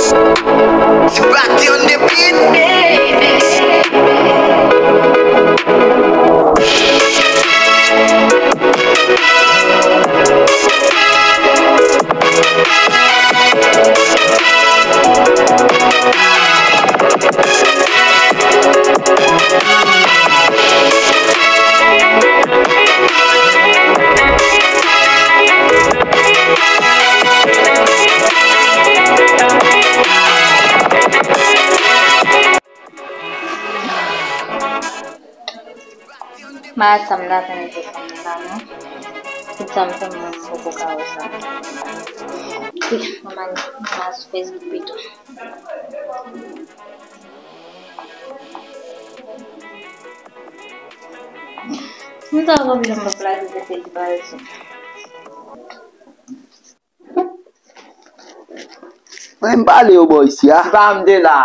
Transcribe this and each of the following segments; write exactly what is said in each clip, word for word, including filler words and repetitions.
Ti Batty on the beat, baby. Malad sa m ta fè m te fè m la non. Tout sa m fè m, m poko ka wè sa. Ih, mwen m al sou Facebook pito. M ta wè jan m ap lage tete li parèt sou. Mwen m pale yo bò isi a. Si pa m te la,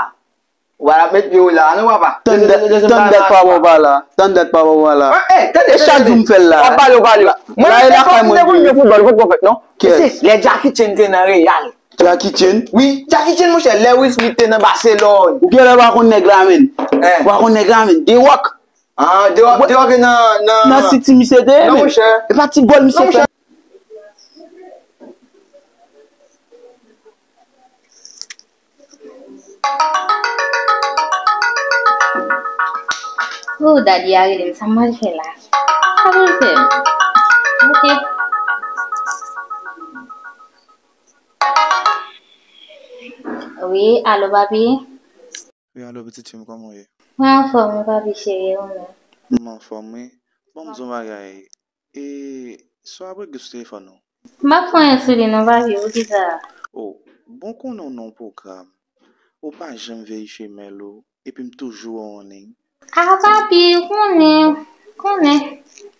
ou pa t ap met pye w la, non, papa. Tann dat, tann dat papa w pa la. Tann dat papa w pa la. Eh, eh, tande, e chak jou m fè l la. W ap pale, w pale. Mwen, la e lakay mwen li ye. Foutbòl, foutbòl, foutbòl, non? Kiyès? Lè Jackie Chan te nan Real. Jackie Chan? Wi, Jackie Chan, monchè, lè Will Smith te nan Barcelone. Ou genlè pa konn nèg la, menn. Eh. Ou pa konn nèg la, menn. The Rock. Ah, The Rock, The Rock nan, nan, nan City misye te ye, non, menn. Monchè. E pa ti gòl misye fè. Oh, daddy a rele m, sa m pral fè la? Sa pou l fè m? Ok. Wi, alo, papi? Wi, alo, pitit fi m, kòman w ye? Mwen anfòm, wi, papi cheri, e ou menm? M anfòm, wi. Bon, m di w yon bagay. E, sa w ap regle sou telefòn ou? M ap fè anyen sou li non, papi, poukisa? Oh, bon, konnen w nan yon pwogram. Ou pa janm verifye mail ou, epi m toujou wè w an liy. Ah, papi, ou konnen, konnen.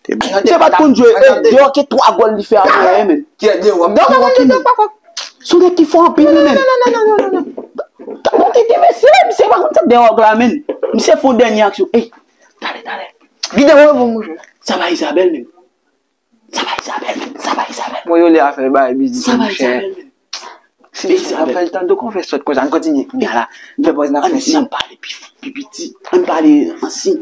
Se pa t konn jwe, eh, De Rock gen twa gòl li fè a Montréal, menn. Kiyès De Rock? De Rock, menn. Se yon nèg ki fò anpil, wi, menn. Gade, gade mesye, misye pa konn sa De Rock la, menn. Misye fè yon dènye aksyon. Ey, talè, talè. Gide mwen bon, monchè. Sa pa Isabelle, menn. Sa pa Isabelle, menn. Sa pa Isabelle. Mwen yo lè a fè bagay biznis, monchè. Sa pa Isabelle, menn. Si Isabelle ap fè l tande w fè sòt konsa, n kontinye kounye a la. N fè pòz n ap fè si. Ann pale pi, pi piti. Ann pale ansin.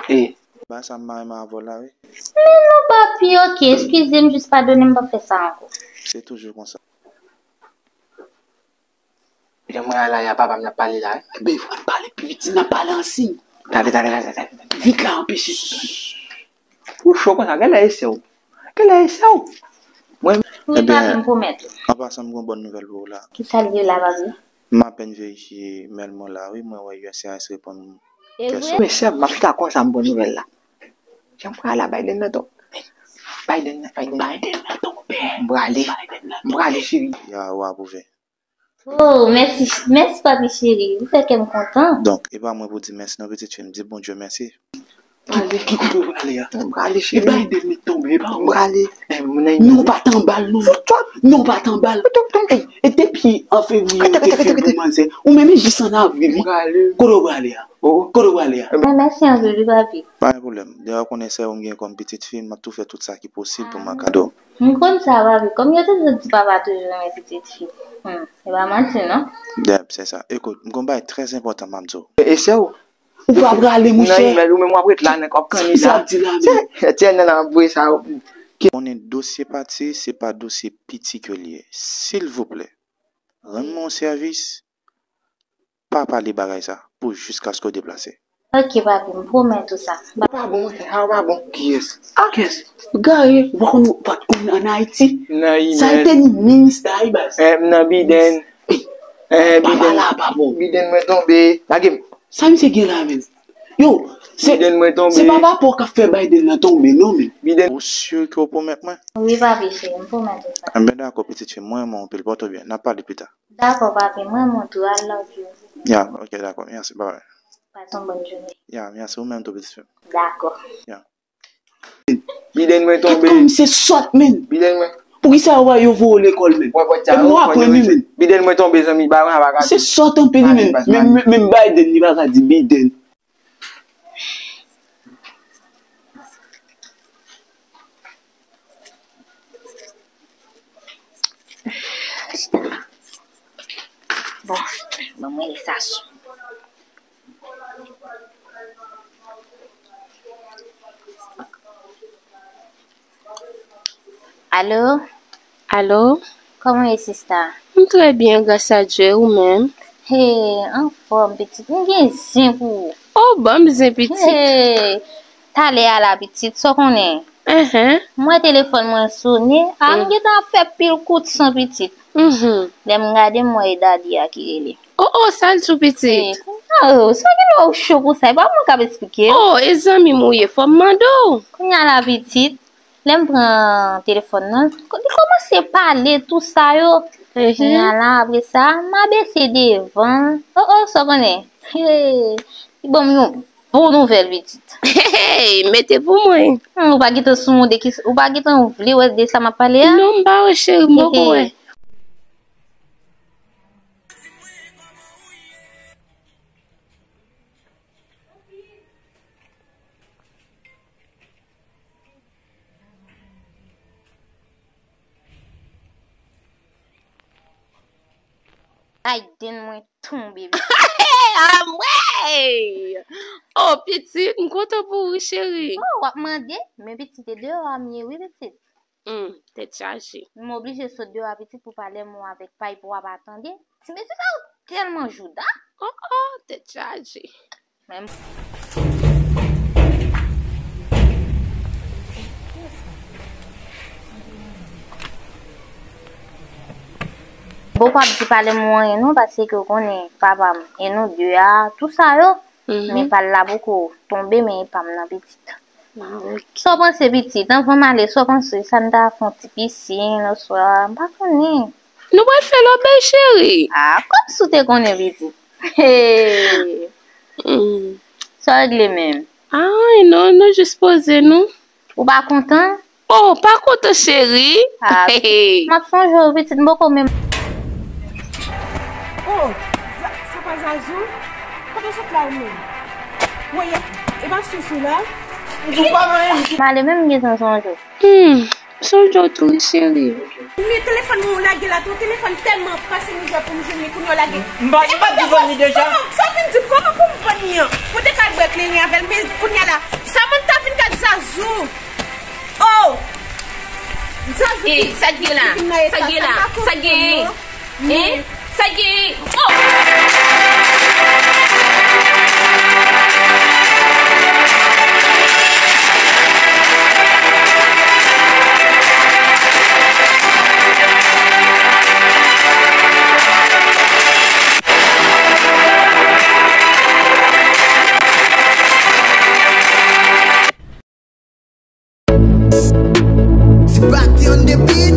E. Ba sa m pa renmen avè w la, wi. Men non, papi, ok, eskize m, jis padone m, m p ap fè sa ankò. Se toujou konsa. Jan mwen a la, y a papa m n ap pale la, wi. Ebyen, ann pale pi piti, n ap pale ansin. Talè, talè, talè, talè. Vit la, anpeche. Ou cho konsa, genlè e sè w. Genlè e sè w. Mwen. Wi, papi, m pwomèt ou. An pasan, m gen yon bòn nouvèl pou ou la. Kisa l ye la, papi? M apèn verifye mail mwen la, wi, mwen wè U S C I S reponn m. E vre? Men sè m, m ap chita konsa, m pran nouvèl la. Jan m pral la, Biden nan tonbe. Biden nan, Biden nan tonbe. M prale. M prale, cheri. Ya, ou apwouve. Oh, mèsi, mèsi, papi cheri. Ou fè kè m kontan. Donk, e pa mwen pou di mèsi non, pitit fi m. Di Bondye mèsi. Ki, ki kote w prale a? M prale, cheri. E Biden nan tonbe, e pa ou. M prale. Eh, moun nan. Non, pa t anba l, non. Non, pa t anba l. Ey, e depi an fevriye ou te fè pou manzè. Ou menm e jis an avril, wi. M prale. Kote w prale a? Oh, kote w prale a? Mèsi anpil, wi, papi. Pa gen pwoblèm. Dayè, ou konnen sè ou m gen kòm pitit fi, m ap tou fè tout sa ki posib pou m an kado. M konn sa, papi. Kòm yo toujou di papa toujou renmen pitit fi. Hmm, se pa manti, non? Dèp, se sa. Ekout, m gon bagay trè enpòtan m ap di w. E sè w? Ou pa prale, monchè. Ou menm w ap ret la nan kòk kanni la. Sa ap di la menm? Tchè, nan ap voye sa. Konnen dosye pati, se pa dosye piti ke l ye. Silvouplè, rann mwen yon sèvis. Pa pale bagay sa pou jiskaske w deplase. Ok, papi, m pwomèt ou sa. Ou pa bon, monchè, sa ou pa bon. Kiyès? Ah, kiyès? Gare, ou pa konn, ou pa t konn ann Ayiti? Nan imèl. Sa te ni minis la, wi, baz. Eh, m nan Biden. Eh, Biden. Papa la pa bon. Biden mwen tonbe. Lage m. Sa misye gen la menm? Yo, se, Biden mwen tonbe. Se papa pa w k ap fè Biden nan tonbe, non, menm. Biden. Ou si ke w pwomèt mwen? Wi, papi cheri, m pwomèt ou sa. Enben, dakò, pitit fi m, mwen renmen w anpil, pòte w byen. N ap pale pita. Dakò, papi, mwen renmen w tou, I love you. Ya, ok, dakò, mèsi, bye bye. Pase yon bòn jounen. Ya, mèsi, ou menm tou, pitit fi m. Dakò. Ya. Biden mwen tonbe. Kèt kòm se sòt, menn. Biden mwen. Poukisa yo, yo voye w lekòl, menn? Wè, wè, epi nou aprann li, menn. Biden mwen tonbe, zanmi, ba mwen ava gade. Se sòt anpil, menn. Menm, menm Biden, li pa ka di Biden. Bon, ban mwen rele Sasou. Alo? Alo? Kòman w ye, sista? M trè byen, gras a Dye, ou menm? Hey, anfòm, pitit. M gen zen pou ou. Oh, ban m zen, pitit. Hey, talè a la, pitit, sa w konnen? Enhen. M wè telefòn mwen sonnen. A, m gentan ap fè pil kout san, pitit. Mhm. Lè m gade, m wè e dadi a ki rele. Oh, oh, sa l di w, pitit? Eh, kounya, oh, sa gen lè w cho konsa, e pa mwen k ap esplike w. Oh, e zanmi m ou ye, fò m mande w. Kounya la, pitit, lè m pran telefòn nan, li kòmanse pale tou sa yo. Mhm. Kounya la, apre sa, m abese devan. Oh, oh, sa w konnen? Hey, li ban m yon bon nouvèl, pitit. Hey, mete pou mwen. Hmm, ou pa gentan sonde ki, ou pa gentan vle wè de sa m ap pale a? Non, m pa wè, cheri, m poko wè. Ay, den mwen tonbe. Amwey! Oh, pitit, m kontan pou ou, cheri. Oh, w ap mande? Men pitit, e deyò a m ye, wi, pitit. Hmm, tèt chaje. M oblije sot deyò a, pitit, pou pale mo avèk pay pou w ap tande. Ti mesye sa yo tèlman jouda. Oh, oh, tèt chaje. Men bon, pa di pale m anyen non, paske w konnen papa m, e nou de a, tou sa yo. Mhm. Men pa l la poko tonbe, men e pa m nan, pitit. Ah, ok. Sa w panse, pitit? Anvan m ale, sa w panse? Sa n ta fè yon ti pisin oswa, m pa konnen. Nou pral fè lòbèy, cheri. Ah, kòmsi w te konnen, pitit. Hey. Hmm. Sa w regle menm? Ah, non, nou jis poze nou. Ou pa kontan? Oh, pa kontan, cheri. Ah, hey. M ap sonje w, pitit, m poko menm. Oh, Za-, sa pa Zazou? Kote w sot la ou menm? Woy, e pa sousou la? M ale menm, m gentan sonje w. Hmm, sonje w tou, wi, cheri. Men telefòn mwen ou lage la, ton telefòn tèlman pase mizè pou m jwenn li, kounye a w lage. M pa, m pa t di vann li deja. Kòman, sa w vin di, kòman pou m vann li an? Mwen te ka al bwè kleren avè l, men kounye a la, sa moun ta vin gad Zazou. Oh! Zazou. Eh, sa k gen la? Sa k gen la? Sa k gen? Hein? Sa k gen? Oh! Ti Baty on the beat.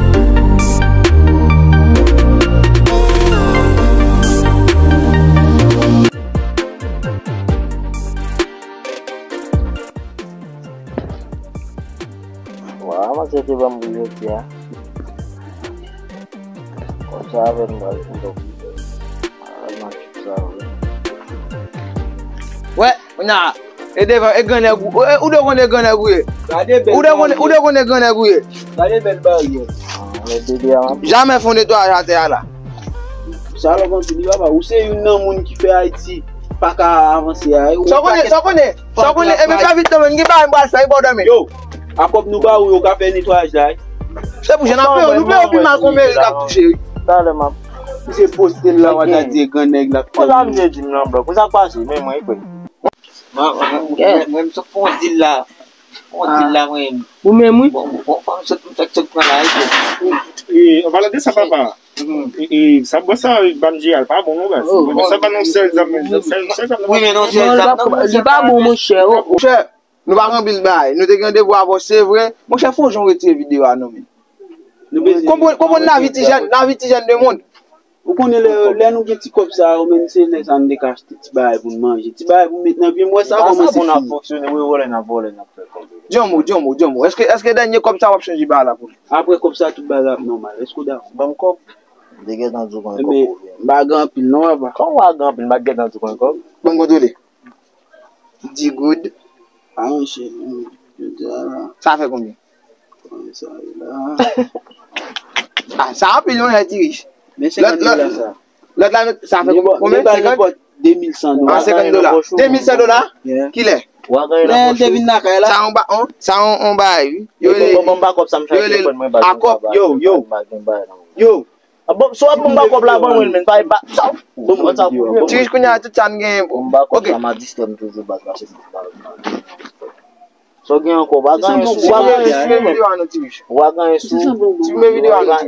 Wa, manzè te ban m pou jodi a. Konsa avè m pral fè sa vre. Wè, kounye a, e devan, e grannèg ou, e, ou de konnen grannèg ou ye. Ou de konnen, ou de konnen grannèg ou ye. Gade bèl baryè. Jamè fè yon netwayaj atè a la. Sa lòk anpil wi papa, ou se youn nan moun ki fè Ayiti pa ka avanse a. Sa w konnen, sa w konnen, sa w konnen, ebyen fè vit non, men gen bagay m pral fè, e ba w dòmi. Yo, a kòb nou ba ou yo ka fè netwayaj la wi. Se pou jan n ap peye w, nou peye w pi mal ke yon meri k ap touche wi. Talè m ap. Si se poste l la, w a ta di grannèg la. Konsa misye di m nan blan, konsa k pase, men mwen, e kwè. Mwen, mwen, mwen, mwen, m sot fè yon dil la. Fè yon dil la, mwen. Ou menm, wi. Bon, bon, fò m sot, m fèk sot pran la, wi. E, an palan de sa, papa. E, e, sa bwè sa, ban m G R, pa bon, non, baz. Bwè sa, pa non sèl zam, sèl, sèl zam. Wi, men non sèl zam, non. Li pa bon, monchè, oh. Monchè, nou pa gen anpil bagay. Nou te gen randevou avè w, se vre. Monchè, fò w jan w retire videyo a, non, men. Konprann, konprann lavi ti jèn, lavi ti jèn de mond. Ou konnen lè, lè nou gen ti kòb sa yo, menm se lè sa nou te ka achte ti bagay pou n manje. Ti bagay pou n met nan vye, m wè sa kòmanse fini. Sa bon, n ap fonksyone, wi, vòlè n ap vòlè, n ap fè kòb. Di yon mo, di yon mo, di yon mo. Èske, èske dènye kòb sa w ap chanje bagay la pou nou? Apre kòb sa, tout bagay ap nòmal. Èske w dakò? Ban m kòb. M te gentan di w konn kòb ou vle. M pa gen anpil non, papa. Kòman w pa gen anpil? M pa t gentan di w konn kòb. Ban m kontwole. Di goud. Ah, monchè, jodi a la. Sa fè konbyen? Konbyen sa ye la? Ah, sa anpil, non, ti rich. Men senkant mil la, sa. Lòt la, sa fè konbyen? Senkant? De mil san dola. Ah, senkant dola. De mil san dola? Kilè? Lè te vin lakay la. Sa yon ba, on, sa yon, on bagay, wi. Yo rele, yo rele akòp. Yo, yo. Yo. Ah, bon, si w ap ban m bakòp la, ban mwen l, men, pa, pa, sa, bon, bon, sa pou mwen. Ti rich kounye a, tout sa n genyen, bro. Bon, bakòp sa, m a distè m toujou, baz, pase m. Sa w gen ankò, w a genyen sou, w a genyen sou, men. W a genyen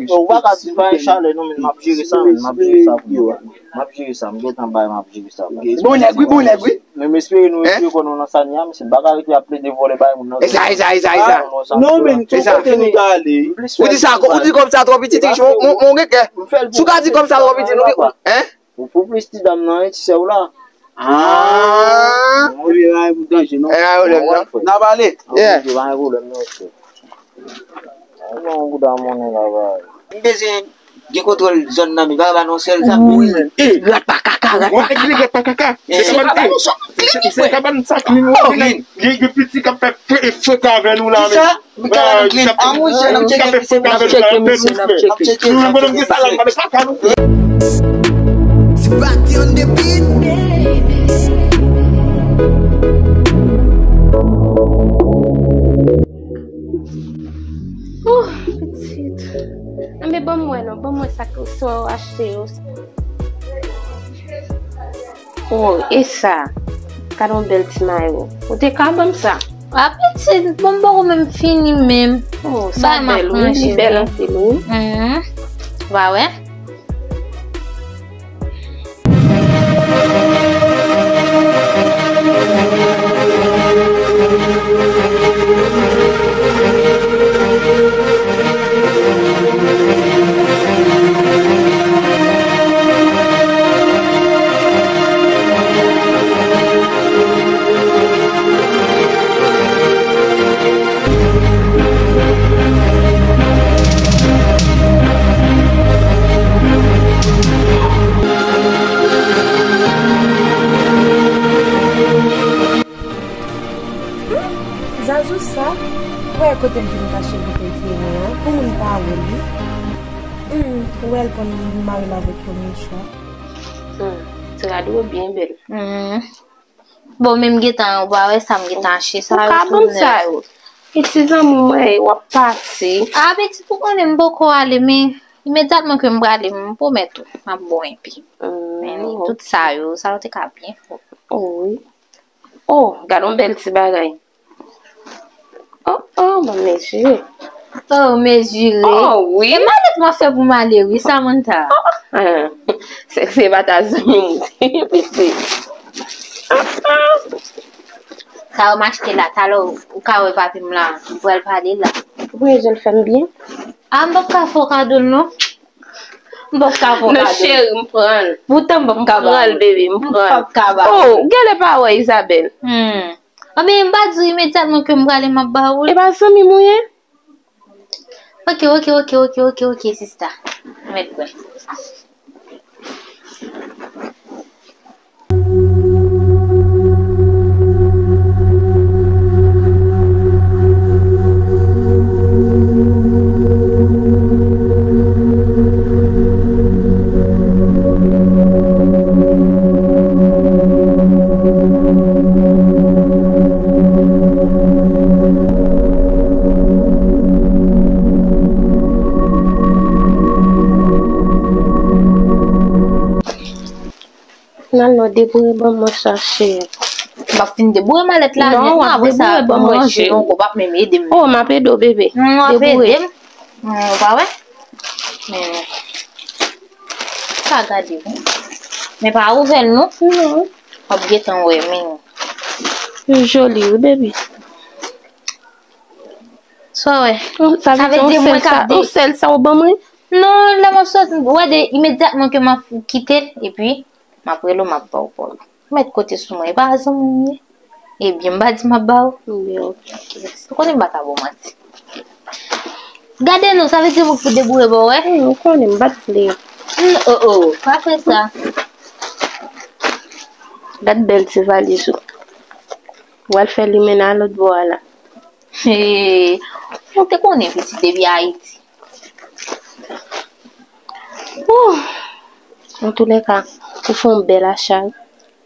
sou, ou pa ka di pa gen chalè, non, men, m ap jere sa, men, m ap jere sa pou mwen. M ap jere sa, m gentan bay, m ap jere sa. Bon nèg, wi, bon nèg, wi. Men m espere nou retire kò nou nan sa n ye a, mesye. M pa ka rete ap plede vòlè bay moun nan. E sa, e sa, e sa, e sa. Non, men, se kote nou ta ale. Ou di sa, ou di kòb sa twò piti, ti rich, mon, mon, mon gen kè. Si w ka di kòb sa twò piti, nou gen, hein? Ou pou plis ti dam nan, wi, ti sè w la. Ah. Epi, ay, pou danje, non. E, ay, pwoblèm, non. N ap ale. Yeah. Pa gen pwoblèm, non, mesye. Ay, bon, gouda monnen la, bay. M bezwen gen kontwòl zòn nan, men pa ba non sèl zam. Wi. E, rat pa kaka, rat pa kaka. Rat pa kaka. Se kabann, e, se, se kabann sa klin, wi. Gen, gen piti k ap fè fre-, freka avè nou la, men. Kisa? M ka la nan klin. A, monchè, n ap tcheke misye, n ap tcheke misye, n ap tcheke. Nou menm, nou gen sa la, nou pa gen kaka, nou. Ti Bati on the beat. Ouh, pitit. Anben, ban m wè non, ban m wè sa ke w achte yo. Oh, e sa? Gade yon bèl ti mayo. Ou te ka ban m sa? A pitit, bon, m poko menm fini menm. Oh, sa bèl, wi, li bèl anpil, wi. Mhm. Ou pa wè? Zazou sa, ou wè kote l vin kache nan penti mwen an, pou moun pa wè l wi. Hmm, ou wè l konn li mare l avèk yon mouchwa. Hmm, ti rad ou byen bèl. Hmm. Bon, men m gentan, ou pa wè sa m gentan achte sa yo tou nèf. Ou ka ban m sa yo. E ti zanmi mwen, w ap pase. A, pitit, ou konnen m poko ale, men imedyatman ke m prale, m pwomèt ou, m ap bon epi. Hmm. Men tout sa yo, sa yo te ka byen fò. Oh, wi. Oh, gad yon bèl ti bagay. Oh, oh, ban m mezire. Oh, mezire. Oh, wi. E malèt mwen fè pou m ale, wi, Samantha. Oh, ah. Se, se pa ta zanmi m, pitit. Ah, ah. Sa yo m achte la, talè ou ka wè papi m la, m pral pale la. Ou preye jèl fè m byen? A, m p ap ka fè w kado l, non. M p ap ka fè w kado l. Non, cheri, m pran l. Poutan m p ap ka ba ou. M pran l, baby, m pran l. M p ap ka ba ou. Oh, genlè pa wè Isabelle. Hmm. Anben, m pa di w imedyatman ke m prale, m ap ba ou l. E pa zanmi m ou ye? Ok, ok, ok, ok, ok, ok, sista. Mèt kwè. Nan lò deboure ban mwen sa, cheri. M ap fin deboure malèt la nèt, non, apre sa, pou m ranje yon kou, w ap menm ede m. Oh, m ap ede w, bebe. Non, w ap ede m. Ou pa wè? Men, sa gade, wi. Men pa ouvè l, non. Non. W ap gentan wè, men. Li joli, wi, baby. Sa w wè? Sa vle di mwen ka de. Yon sèl sa w ban mwen? Non, lè m ap sòti, w wè de imedyatman ke m ap kite l, epi m ap rele w, m ap ba w pa w. Mèt kote sou mwen, e pa zanmi m ye. Ebyen, m pa di m ap ba w. Ebyen, ok. Ou konnen m pa ka ba w manti. Gade non, sa vle di mwen pou deboure bò, wè? Hmm, ou konnen m pa t vle. Hmm, oh, oh, pa fè sa. Gad bèl ti valiz ou. Ou al fè limen nan lòt bò a la. Hey, ou te konnen pitit depi Ayiti. Ouh! Antoulèka, ou fè yon bèl acha wi.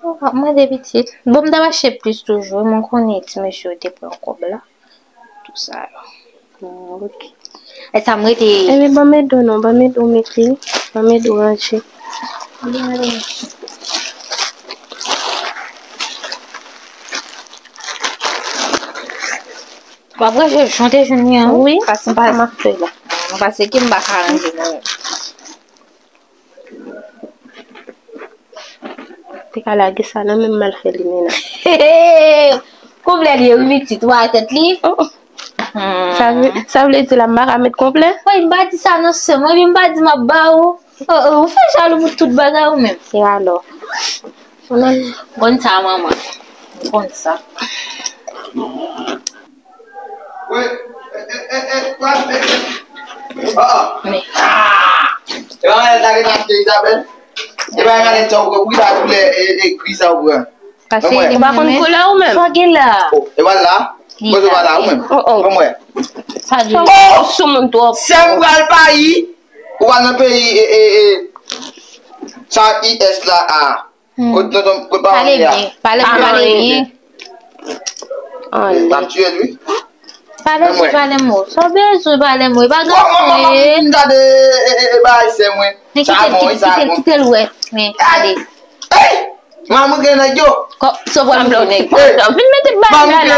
Ou ap mande pitit. Bon, m t ap achte plis toujou, men w konnen ti mesye yo te pran kòb la. Tout sa yo. Hmm, ok. E sa m rete. Ebyen, ban m ede w non, ban m ede w mete, ban m ede w ranje. W ap ranje jan w te jwenn li an, wi. Wi, paske m pa, sa m ap fè la. M panse ke m pa ka ranje non. Te ka lage sa nan men m, m al fè limena. Konplè li ye, wi, pitit, ou wè tèt li. Oh, oh. Hmm. Sa vle, sa vle di la, m pa ka met konplè? Woy, m pa di sa non, sè mwen, epi m pa di m ap ba ou. Oh, oh, ou fè jalou pou tout bagay ou menm. E alò? Konn sa, manman. Konn sa. Wi, e, e, e, e, pa, e, e. Ah, ah. Men. E pa mwen ta gen achte Isabelle. E pa mwen ta tou lè, e, e, gri sa ou pran. Paske ou pa konn koulè ou menm. Sa gen la? Oh, e pa la? Bon, se pa la ou menm. Oh, oh. Ban mwen. Sa di. Oh! Sou moun twòp. Sè m pral payi. Ou pral nan peyi, e, e, e, sa I S la a. Hmm. Kot tonton, kot pa pale byen. Pale, pale byen. Anlè. M ap tiye l, wi. Pale byen, pale mo. Sa w bezwen pale mo? E pa gason ye. Gade, e, e, e, bagay sè mwen. Sa bon, wi, sa bon. Kite l, kite l wè. Men, gade. Ey! M a montre nèg yo. Kò, so pral montre nèg. Vin mete bal la la.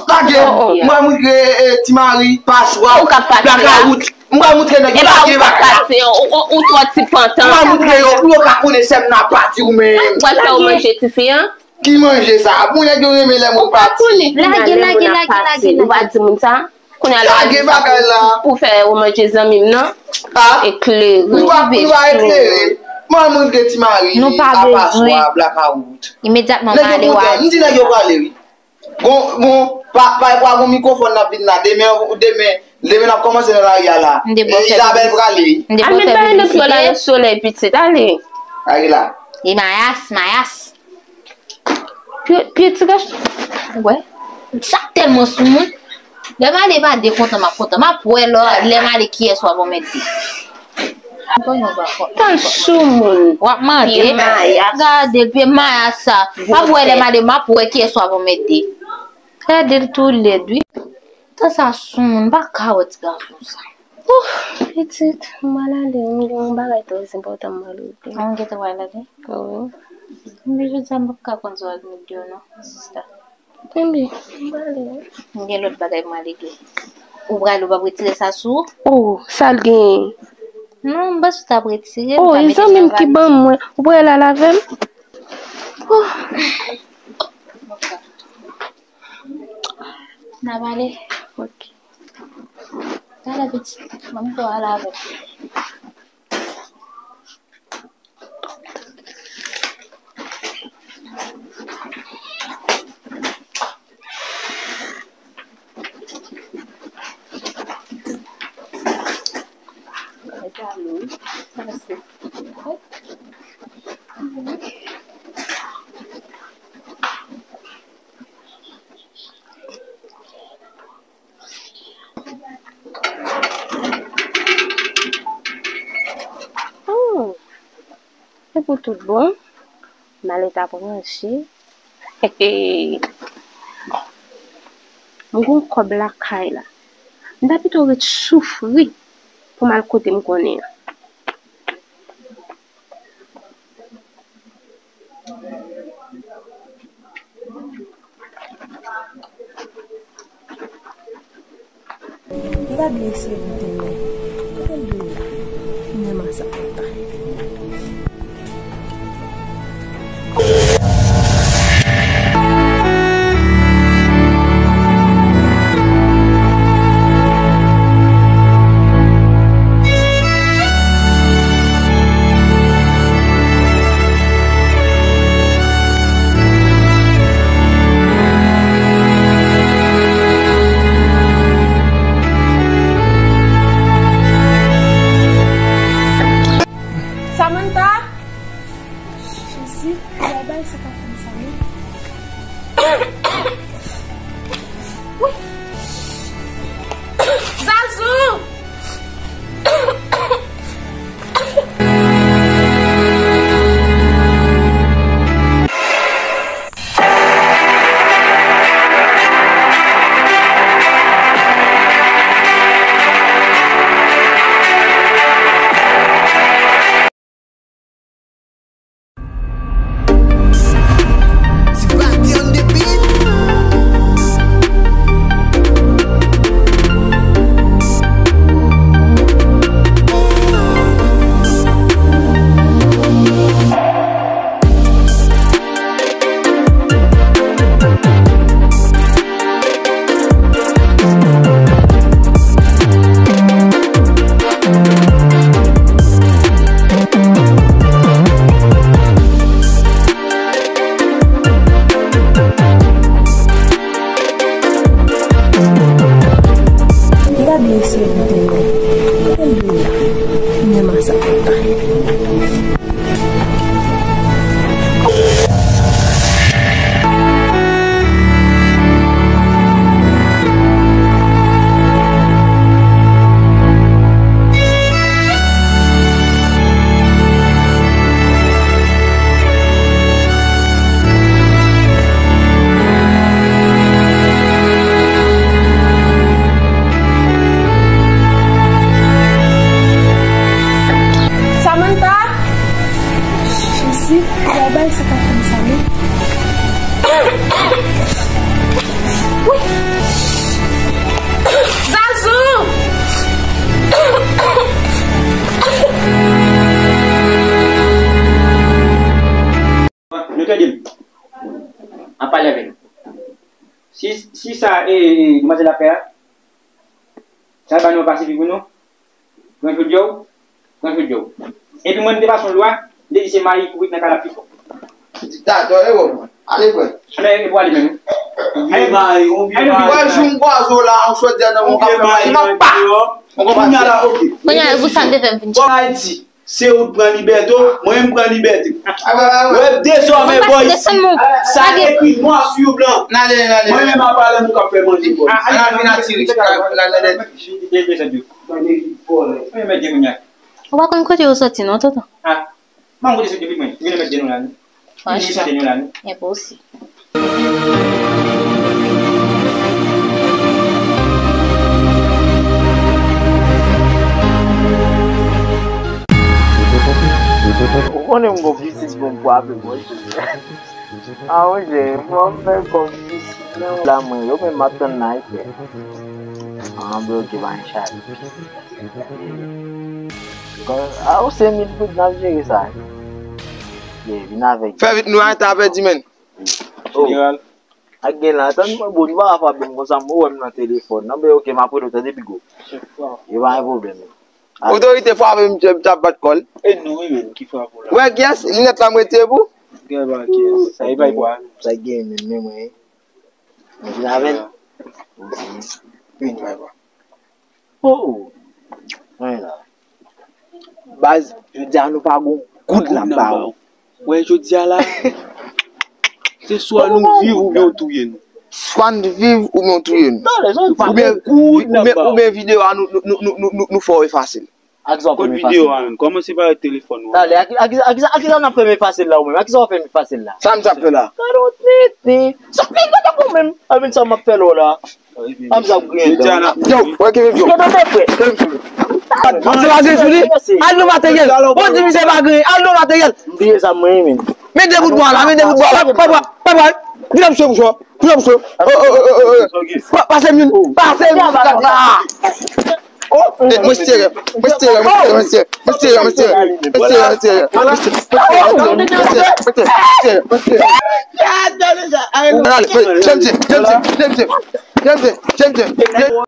Lage. M a montre, eh, Ti Mari, Paswa, Blakawout. M a montre nèg yo. Lage, lage. Ou, ou, ou twò ti pantan. M a montre yo, pou yo ka konnen sè m nan pati ou menm. Ou pral fè yo manje tifi an? Ki manje sa? Bon, nèg yo renmen lè moun pati. Lage, lage, lage, lage, lage. Ou pa di moun sa? Kounye a lage bagay la. Pou fè yo manje zanmi m nan. Eklere. Li pa, li pa eklere. M a montre Ti Mari, Paswa, Blakawout. Imedyatman, m ale w a. M di nèg yo prale, wi. Bon, bon, pa, pa, pa gon mikwofòn n ap vin la. Demen, demen, demen n ap kòmanse nan lari a la. Izabèl prale. Al met bagay nan pye w la nan solèy, pitit, ale. Lage la. E mayas, mayas. Pye, pye ti gason. Ou wè? Sa tèlman sou moun. Lè m ale, pa de kontan, m ap kontan. M ap wè lò, lè m ale, kiyès w ap anmède. Tan sou moun. W ap mande. Gade l, pye mayas sa. M ap wè lè m ale, m ap wè kiyès w ap anmède. Gade l tou lèd, wi. Tan sa sou moun, m pa ka wè ti gason sa. Ouf, pitit, m pral ale, m gen yon bagay trè enpòtan m pral regle. Ah, ou gentan pral ale? Wi. Enben, jodi a m p ap ka konn si w al met deyò non, sista. Enben, m pral ale. M gen lòt bagay m pral regle. Ou prale, ou p ap retire sa sou ou? Oh, sa l genyen? Non, m panse w t ap retire l. Oh, e zanmi m ki ban mwen. Ou prale al avè m? Oh. N a pale. Ok. Talè pitit, ban m fè w ale avè m. Hmm. Se pou tout bon. M ale ta branche. M gon kòb lakay la. M ta pito ret soufri pou m al kote m konnen an. M ta byen seri demen. Kote m dwe ye? M renmen sa kontan. Samantha! Jezi, bay bay sa ka fè m sa, non. Wi. Zazou! Gade yon seri de nèg. Kote m dwe ye la? M renmen sa kontan. Samantha! Jezi, bay bay sa ka fè m sa, wi. Zazou! Nou tande m. Ap pale avè nou. Si, si sa, e, e, demwazèl ap fè a, sa ba nou pase pi pou nou. Pran jodi a w, pran jodi a w. Epi mwen, m te pase yon lwa, m te di se mayi kourit nan kay la pi fò. Diktatè, e bon, mwen. Ale, frè. Men, e pou ale menm. Ou vye mayi, ou vye mayi. Mwen, jou m kwaze w la, yon chodyè nan men w, w ap fè mayi, m ap pa. Ou konprann? Kounye a la, ok. Kounye a, pou sa m te fè m vin. Bò Ayiti. Se ou t pran libète w, mwen menm m pran libète. Wè, dezòmè, bò, isi, sa ekri nwa sou blan. Mwen menm apa lè moun k ap fè manje, bò. Ann al vin atire. Ou pa konn kote yo soti non, tonton? Ah, m pa konn kote soti, mwen. Vin met de nou la, non. Franchman, enposib. Ou konnen m gon pitit pou m frape, mwen. Ah, monchè, fò m fè kòm pitit, non. La, mwen, yo menm m ap tann la, frè. Ah, bloke, pa gen chay. Kon, a, ou se mil goud n ap jere sa. Ye, vin avèk. Fè vit, nou arete a pèdi, menn. Jeneral. Ak gen la, tann mwen, bon, nou pa ka frape m konsa, mwen wè m nan telefòn nan, men ok, m ap rele w, tande, Pigo. E pa gen pwoblèm. Otorite frape m, m t ap bat kò l. E nou, wi, menm, ki frape w la. Wè, kiyès? Linèt la m rete pou? Gen pa kiyès. Sa, e pa pwa. Sa gen, menm, men mwen. Mwen vin avè l. Vin, vin, vin. Oh, oh. Mwen la. Baz, jodi a nou pa gon goud n ap ba ou. Wè, jodi a la, se swa nou viv oubyen yo touye nou. Swa n viv oubyen yo touye nou. Oubyen, oubyen, oubyen videyo a nou, nou, nou fè w efase l. Kot videyo a menm? Kòmanse pa telefòn ou an. Talè, a ki, a ki, a ki, a ki sa n ap fè m efase l la ou menm? A ki sa w ap fè m efase l la? Sa m t ap fè la? Gade yon tenten. Sa, men gade pou menm. A men sa m ap fè la w la. Ann sa griyen dan. Yo, wè ki vin. Yo, yo, yo, frè. Ann se pa griyen sou li. Al non materyèl. Bon, di misye pa griyen. Al non materyèl. M bliye sa mwen, men. Men de bout bwa la, men de bout bwa la. Pa bwa, pa bwa. Vin ap sou, bouch ou. Vin ap sou. Oh, oh, oh, oh, oh. Pa, pase m youn. Pase m youn kat la. Oh, eh, mwen serye, mwen serye, mwen serye, mwen serye, mwen serye, mwen serye, mwen serye, mwen serye, mwen serye, mwen serye, mwen serye, mwen serye. Ou gade, James, James, James, James, James, James.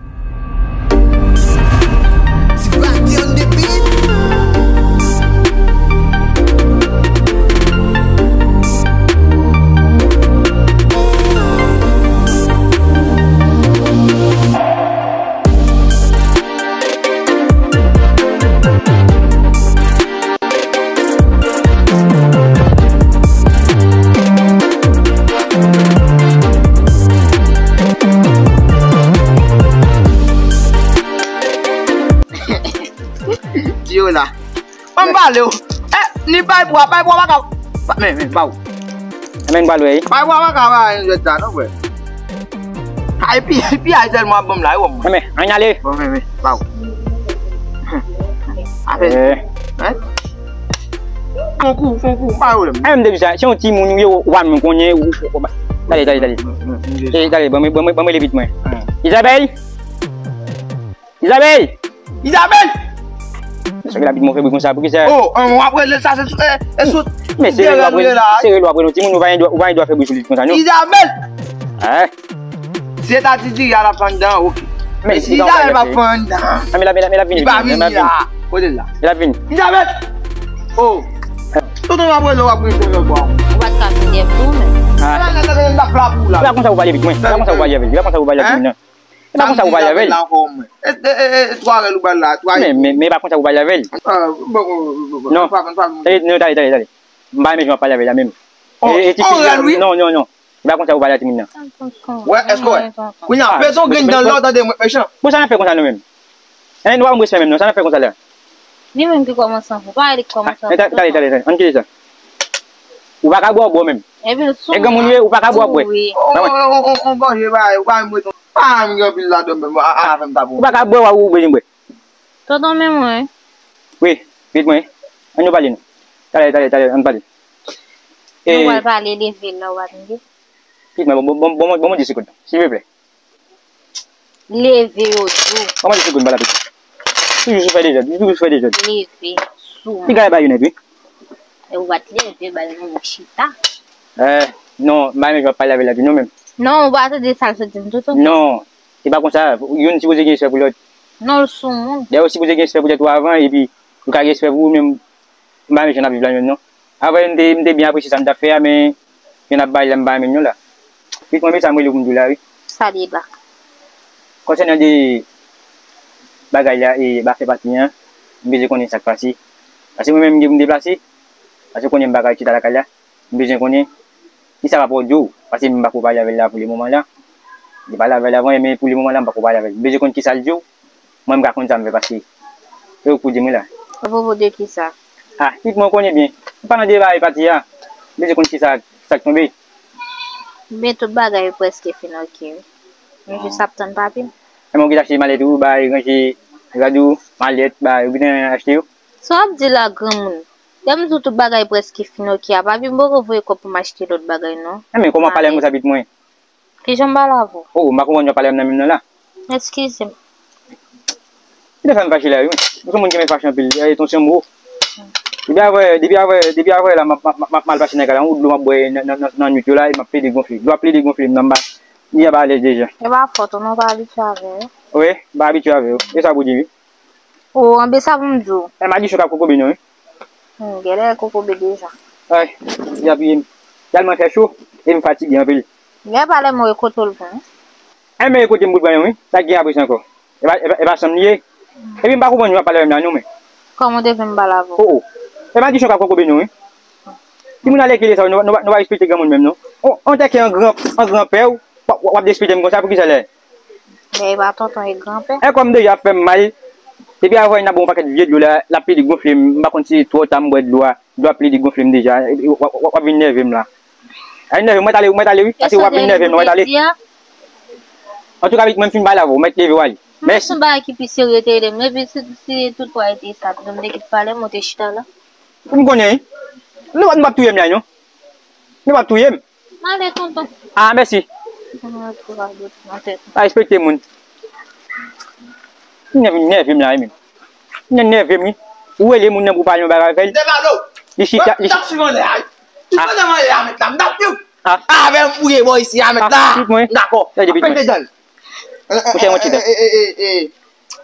Di yo la. Ban m pale w. Eh, ni bay bwa, bay bwa pa ka. Pa, men, men, ba w. Men ba l wè. Bay bwa pa ka ba yon jwèt sa, non, frè. Ay, pi, pi ay sèlman ap ban m la, yo, mwen. Men, ann ale. Bon, men, men, ba w. Afè. Eh. Hein? Fon kou, fon kou, pa pwoblèm. Ay, m te di sa, se yon timoun ou ye, ou pa menm konnen, ou, ou, ou, talè, talè, talè. Eh, talè, ban mwen, ban mwen, ban mwen rele pitit mwen. Isabelle! Isabelle! Isabelle! Sa ki la pitit mwen fè bri konsa, poukisa? Oh, w ap rele sa, se sou, eh, e sou. Men se rele w ap rele, se rele w ap rele yon timoun, ou pa gen dwa, ou pa gen dwa fè bri sou li konsa, non. Isabelle! Hein? Si se ta ti diri a l ap fè anndan, ok. Men si Isabelle pa fè anndan. Ah, men la, men la, men la vini, li pa vini la. Kote l la? Men la vini. Isabelle! Oh! Tonton w ap rele, w ap rele lòt bò. Ou pa t ka vin dèyè pou ou menm. Ah. Ala, ala, ala, ala, m t ap la pou ou la. E pa konsa ou pale avèk mwen. E pa konsa ou pale avèk, e pa konsa ou pale avèk moun nan. E pa konsa ou pale avè l. E, e, e, e, twa rèl ou ba l la, twa. Men, men, men e pa konsa ou pale avè l. Ah, bon, bon, bon, bon. Non. Non, talè, talè, talè, talè. M pa renmen jan w ap pale avè l la menm. E, e ti fi a, non, non, non. E pa konsa ou pale a timoun nan. Wè, èske w wè? Kounye a, peze yon grenn dan lò, tande mwen, mechan. Bon, sa n ap fè konsa nou menm? Hein, nou pa ban m respè menm non, sa n ap fè konsa la? Li menm ki kòmanse anfè, pa li ki kòmanse anfè. Talè, talè, talè, ann kite sa. Ou pa ka bwè w ap bwè menm. E granmoun ou ye, ou pa ka bwè w ap bwè. On, on, on, on, on gòje bagay, ou pa menm ret, pa menm gen anpil ladan menm, a, a, avè m ta bon. Ou pa ka bwè, w ap ou bezwen bwè. Tonton, men mwen. Wi, pitit mwen. Ann nou pale non. Talè, talè, talè, ann pale. Nou pral pale, leve la, ou pa tande? Pitit mwen, bon, bon, bon, bon, bon, bon, de segonn, silvouplè. Leve yo di w. Kòman de segonn pa la pitit? Toujou sou fè dezòd, li toujou sou fè dezòd. Leve sou mwen. Piga e ba yo nèt, wi. E ou pa t leve, ba yo nan chita. Eh, non, m pa renmen jan w ap pale avè l la, non, menm. Non, ou pa tande sa l sot di m tou, tonton? Non, se pa konsa. Youn sipoze gen respè pou lòt. Non, l sou moun. Dayè, ou sipoze gen respè pou tèt ou avan, epi ou ka gen respè pou ou menm. M pa renmen jan n ap viv la menm non. Avè m te, m te byen apresye sa m t ap fè a, men jan n ap bay la m pa renmen l non la. Pitit mwen, men sa m rele w pou m di w la wi. Sa li ye la? Konsènan de bagay la e afè pati an, m bezwen konnen sa k pase. Paske mwen menm m gen pou m deplase. Paske w konnen m pa ka chita lakay la. M bezwen konnen kisa papa w di w, paske m pako pale avè l la pou le moman la. M te pale avè l avan, men pou le moman la, m pako pale avè l. M bezwen konn kisa l di w, mwen m ka konn sa m fè, paske se ou k pou di m wi la. Apwopo de kisa? Ah, pitit mwen, ou konnen byen. M pa nan deba e pati a. M bezwen konn kisa, sa k tonbe. Men tout bagay yo prèske fin oke wi. M jis ap tann papi m. Enben ou gentan achte malèt ou, bay, ranje rad ou, malèt, bay, ou gentan achte yo? Sa w ap di la granmoun? Lè m di w tout bagay prèske fin oke a, papi m poko voye kòb pou m achte lòt bagay non. Enben kòman w pale avè m konsa pitit mwen? Kijan m pale avè w? Oh, m pa konprann jan w pale avè m nan menm non la. Eskize m. Ou te fè m fache la wi. Ou se moun ki renmen fache anpil. E, ton se mo. Depi avè, depi avè, depi avè la, m ap, m ap, m ap mal pase nan kay la. Yon dlo m ap bwè nan, nan, nan, nan nwit yo la, e m ap plede gonfle. Dlo ap plede gonfle m nan, m pa, li ap alèz deja. E pa fòt ou non, ou pa abitye avè yo. Wi, m pa abitye avè yo. E sa pou di wi. O, anben sa pou m di w. E madichon k ap kokobe nou wi. Hmm, genlè kokobe deja. Ay, li ap touye m. Tèlman fè cho, e m fatige anpil. Lè pa lè mwen kote w l pran. Enben e kote m pou l pran yon wi. Sa k gen apre sa ankò? E pa, e pa, e pa sanm li ye? Epi m pa konprann jan w ap pale avè m la non men. Kòman w te vle m pale avè w? O, o. E madichon k ap kokobe nou wi. Timoun alèkile sa yo, nou, nou, nou pa respekte granmoun menm non. On, on tèt ki an gran, an granpè w, w ap, w ap derespekte m konsa, poukisa lè? Men e pa tonton, e granpè. E kò m deja ap fè m mal. Depi avè n ap bwè yon pakèt vye dlo la, l ap pede gonfle m, m pa konn si twò ta m bwè dlo a. Dlo ap pede gonfle m deja. W ap, w ap, w ap vin nève m la. A vin nève m, mwen t ale, mwen t ale wi. Paske w ap vin nève m, mwen t ale. Antouka pitit mwen, m fin pale avè w, mèt leve w ale. Mèsi. Se yon bagay ki pi serye te rele m. Epi si, si tout pwa ete sa, m te kit pale, m te chita la. Pou m konnen wi. Nou, nou p ap touye m la non. Nou p ap touye m. M ale tonton. Ah, mèsi. Mwen twò dot nan tèt. Pa respekte moun. Nève, nève m la wi menm. Nève m wi. Ou rele moun nan pou pale yon bagay avè l. Li chita, li chita. Tout pandan mwen la mèt la, m t ap viv. Ah. Avè m pou ye bò isi a mèt la. Ah, pitit mwen. Dakò. Gade pitit mwen. Pete dan. Ou te yon chita.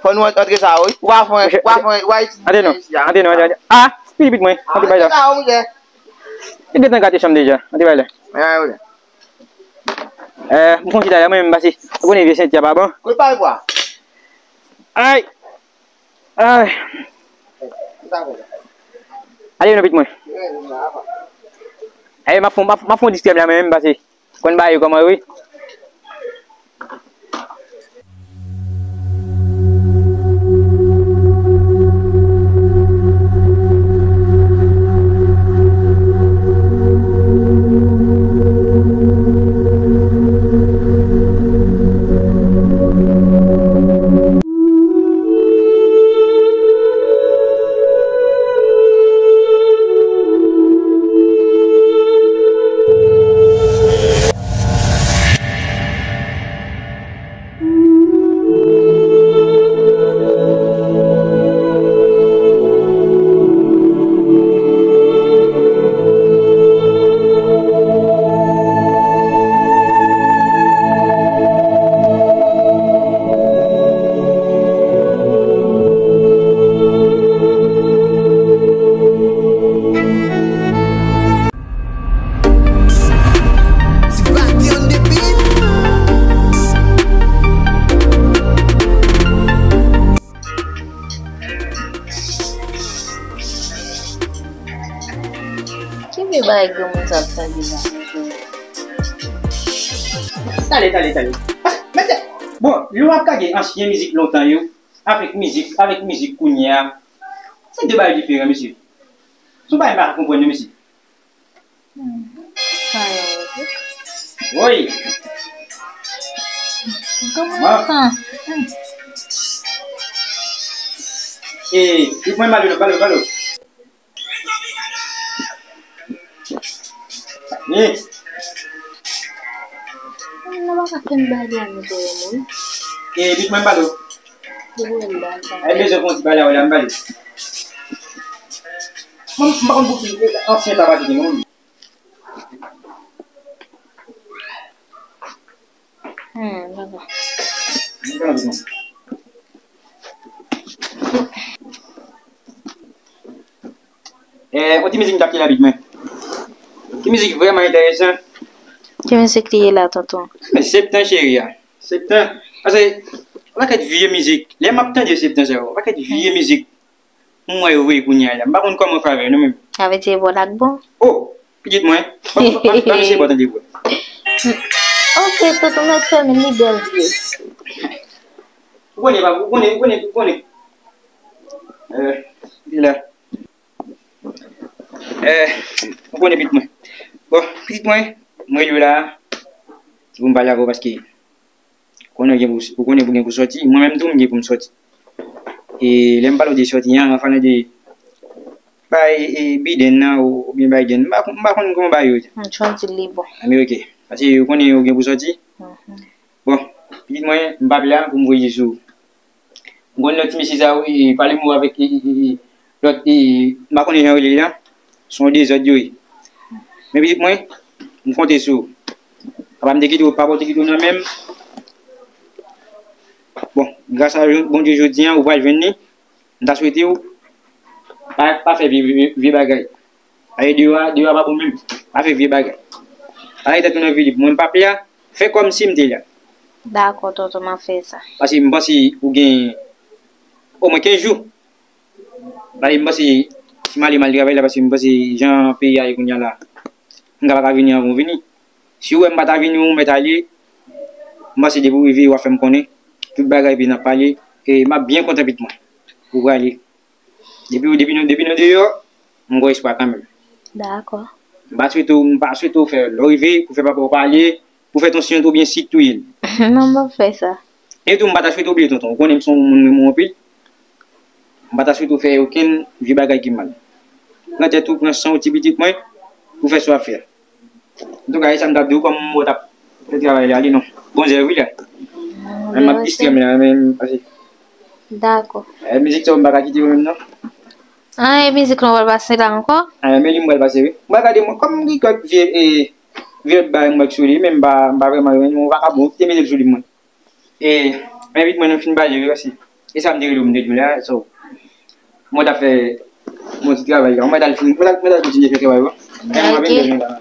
Fò nou antre sa wi. Ou pa fè, ou pa fè, ou pa itilize isi a. Antre non, antre non. Ah, pitit mwen. Antre bay la. Antre sa wi, monchè. Li gentan gate chanm deja. Antre bay la. Eh, m fon chita la mwen menm pase. Ou konnen vye senti a pa bon. Kote pale pou a? Ay. Ay. Ale non pitit mwen. Ay, m ap fon, m ap, m ap fon distrè m la mwen menm pase. Konn bagay yo kòman yo ye. Ki vye bagay granmoun sa ap tande la? Tande, tande, tande. Mesye, bon, lè w ap gade ansyen mizik lontan yo, avèk mizik, avèk mizik kounye a, se de bagay diferan, mesye. Se yon bagay m pa ka konprann non, mesye. Hmm. Sa yo, wi. Woy. Kòman tan? Hmm. E, li pran balo, balo, balo. Ni. Nou pa ka fè m bagay la, nou dèyè moun. E, bit mwen, m pale w. Ou wè m bagay. Ay, bezwen fè yon ti pale avè w la, m pale. Mwen, m pa konn pou ki ansyen sa pa kite non. Hmm, papa. Eh, yon ti mizik m t ap tande nan bit mwen. Ti mizik vrèman enteresan. Ki mizik li ye la, tonton? Men Septan cheri a. Septan. Paske, yon pakèt vye mizik. Lè m ap tande Septan sa yo, yon pakèt vye mizik. M wè yo voye kounye a la. M pa konn kòman fè avè yo, non, men. Sa vle di e bò l ak bon? Oh, pitit mwen. Pa, pa, pa, pa misye bò tande vre. Ok, tonton, mèt fèmen, li bèl vre. Ou konnen, pa, ou konnen, ou konnen, ou konnen. Eh, li la. Eh, ou konnen pitit mwen. Bon, pitit mwen, mwen yo la. Se pou m pale avè w paske konnen gen pou, ou konnen pou gen pou sòti, mwen menm tou m gen pou m sòti. E lè m pale w de sòti an, anfen de bay e, biden nan ou, oubyen Biden, m pa, m pa konn kòman bay yo. M tchon di li bon. Ameriken. Paske yo konnen yo gen pou sòti. Mhm. Bon, pitit mwen, m p ap la pou m voye sou. M konn lòt ti mesye sa wi, pale mo avèk e, e, e, lòt e, m pa konnen jan yo rele li la. Se yon dezòd yo ye. Men pitit mwen, m konte sou ou. Papa m te kite w, papa w te kite w nan men m. Bon, gras a Bondye jodi an, ou pral jwenn li. M ta swete w pa, pa fè vye, vye, vye bagay. Paske deyò a, deyò a pa bon menm. Pa fè vye bagay. Paske tèt ou nan vilip. Mwen m p ap la, fè kòmsi m te la. Dakò, tonton, m ap fè sa. Paske m panse ou gen omwen kenz jou. Paske m panse si m ale m al travay la, paske m panse jan peyi a ye kounye a la, m ka pa ka vini anvan w vini. Si w wè m pa ta vini, ou mèt ale, m panse depi w rive, w a fè m konnen tout bagay, epi n ap pale. E m ap byen kontan pitit mwen. Ou prale. Depi, depi nou, depi nou deyò, m gen espwa kanmenm. Dakò. M pa swete w, m pa swete w fè, lè w rive, pou fè papa w pale, pou fè ton siy oubyen si touye l. Non, m p ap fè sa. E tou, m pa ta swete w bliye tonton. Ou konnen m se yon moun m renmen w anpil. M pa ta swete w fè okenn vye bagay ki mal. Pran tèt ou, pran san w, ti pitit mwen, pou fè sa w ap fè a. Antouka, e sa m t ap di w, kòm mwen t ap fè travay la, li non. Bon zèv wi la. Men m ap distrè m la, men m pase. Dakò. E mizik sa yo m pa ka kite yo menm non. Ah, e mizik lan w pral pase la ankò? Ah, men li m pral pase wi. M pral gade mwen, kòm m gen kèk vye, e, vye bagay m wè sou li, men m pa, m pa vrèman renmen, mwen pa ka bon, kite mete l sou li mwen. E, envit mwen nou fin pale wi, paske e sa m te rele w, m te di w la, so, mwen t ap fè yon ti travay la. Mwen t al fin, mwen t al, mwen t al kontinye fè travay la. Mwen ap vin demen la.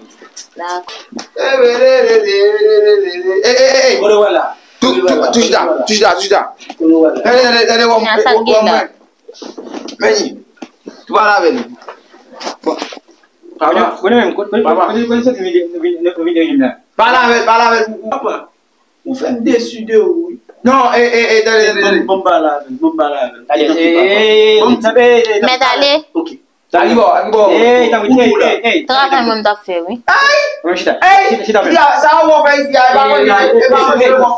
Dakò. Ey, ey, ey, ey. Kote w al la? Tou, tou, tou chita, tou chita, tou chita. Tande, tande, tande, wòm, wòm mwen. Meni, tou pale avè l. Bon. Papa. Kote, kote menm, kote, kote, kote, kote soti nou vin, nou vin, nou vin de rim la? Pale avè l, pale avè l. Papa. Ou fè m desi de ou wi. Non, e, e, e, tande, tande, tande. Bon, bon, pale avè l, bon, pale avè l. Tanpri, papa. Bon, tanpri, tanpri. Mèt ale. Ok. Aki bò, aki bò. Ey, tanpri, ey, ey, ey. Travay mwen m t ap fè, wi. Ay! Mwen chita. Ey! Chita, chita, chita. Sa ou fè isi a, e pa mwen, e pa mwen, se mwen. Bon,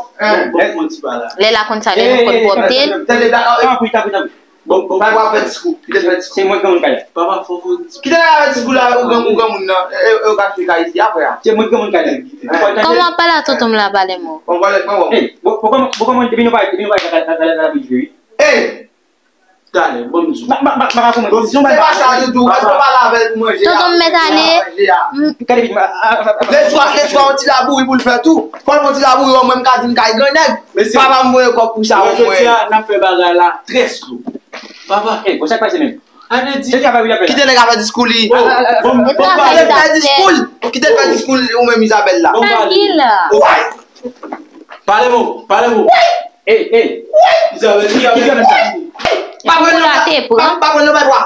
bon, bon, ti pale. Lè la konn sa, lè nou konn pwòpte l. Tande, tande. Tanpri, tanpri, tanpri. Bon, bon. Papa, w ap fè diskou. Kite l fè diskou. Se mwen ki granmoun kay la. Papa, fò fò diskou. Kite l fè diskou la, ou gran, ou granmoun nan. E, e, ou ka kite kay isi apre a. Se mwen ki granmoun kay la. Kòman w ap pale a tonton m la, pale mwen? Bon, bon, bon, bon. Ey, bon, bon, kòman, bon, kòman, depi nou pale, depi nou pale, pale, pale, pale, pale, pale, pale. Ey! Talè, bon, m di w. Ba, ba, ba, ba, kòman? Bon, se pa sa ditou, èske w pale avè l pou manje a? Tonton m mèt ale. Manje a. Gade vit, a, a, a, a. Leswa, leswa, yon ti labouri pou l fè tou. Fò l fè yon ti labouri, mwen m ka di m kay grannèg. Papa m voye kòb pou sa, mwen. Jodi a, n ap fè bagay la trè slow. Papa. Ey, bon, sa k pase menm? Kite nèg a fè diskou li. Kite l fè diskou li. Kite l fè diskou li, ou menm Isabel la. Pale mo, pale mo. Ey, ey. Isabel, Isabel. Pa pran nan batwa.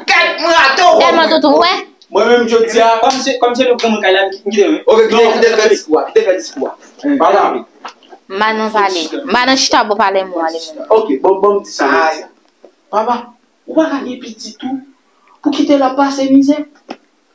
Kèt mwen rate w. Tèlman tonton, wè. Mwen menm jodi a. Kòm se, kòm se nou granmoun kay la, m kite, m kite, wi. Ok, kite, kite l fè diskou a. Kite l fè diskou a. Pale. M pa nan pale. M pa nan chita pou pale mwen, ale mwen. Ok, bon, bon, m di sa, m di sa. Papa, ou pa ka gen pitit ou pou kite l ap pase mizè.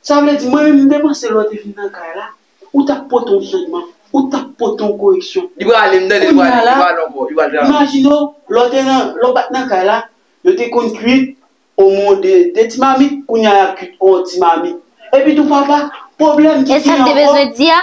Sa vle di, mwen menm, m te panse lè w te vin nan kay la, ou t ap pote yon chanjman, ou t ap pote yon koreksyon. Li prale, m tande li prale, li prale ankò, li prale travay. Imajine w, lè w te nan, lè w pa t nan kay la, yo te konn kuit omwen de, de ti mamit, kounye a y ap kuit yon ti mamit. Epi tou papa, pwoblèm ki gen ankò. E sa m te bezwen di a?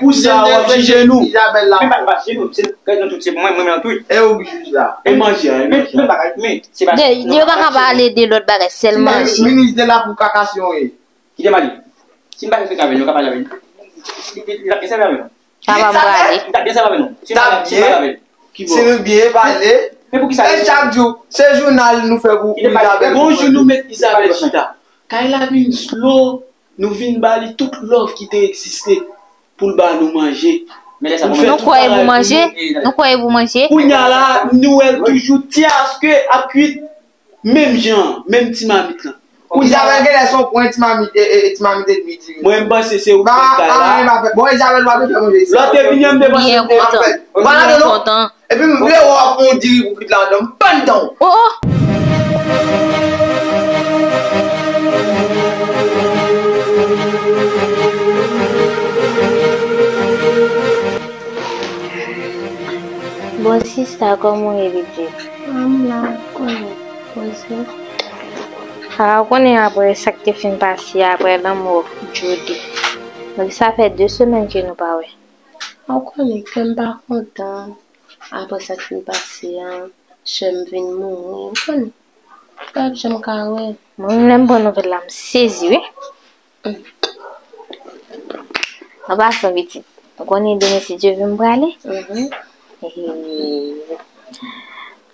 pou sa w ap jije nou. Isabel la. Men pa, pa jije nou, se kay nou tout, se mwen, mwen menm tou. E ou jij la. E manje a, e manje a. Men bagay, men se pa. Yo pa ka pale de lòt bagay, sèl manje. Minis de la pou kaka si yon ye. Kite m ale. Si m pa fè freka avè l, nou ka pale avè l. Li, li, li t ap byen sèvi avè nou. Papa m prale. Li t ap byen sèvi avè nou. Si nou pa, si nou pa pale avè l. Si nou byen pale. Men poukisa e chak jou, se jounal nou fè pou, pou Isabel. Gon jou nou met Isabel chita. Kay la vin slow, nou vin ba li tout love ki te egziste pou l ba nou manje. Nou kwè e pou manje? Nou kwè e pou manje? Kounye a la, nou wè l toujou tyaske ap kwit. Menm jan, menm ti mamit lan. Isabel genlè se yon pwen ti mamit, e, e, ti mamit edmi diri. Mwen, m panse se ou ki fè kay la. Bon, Isabel pa bezwen fè manje. Lè w te vini an, m te panse m te fè. Byen kontan. Epi m vle wè w ap pran diri pou kwit ladan. M pa anndan w. Oh, oh. Bon, sista, kòman w ye, pitit? Ah, m la, ou konnen, poze. Ah, ou konnen apre sa k te fin pase, apre lanmò Jody. Donk, sa fè de semèn ke nou pa wè. Ah, ou konnen, kè m pa kontan. Apre sa k fin pase a, sè m vin mouri, ou konnen. M pa janm ka wè. Mwen menm, lè m pran nouvèl la, m sezi, wi. An pasan, pitit, ou konnen demen, si Dye vle, m prale. Mhm. E,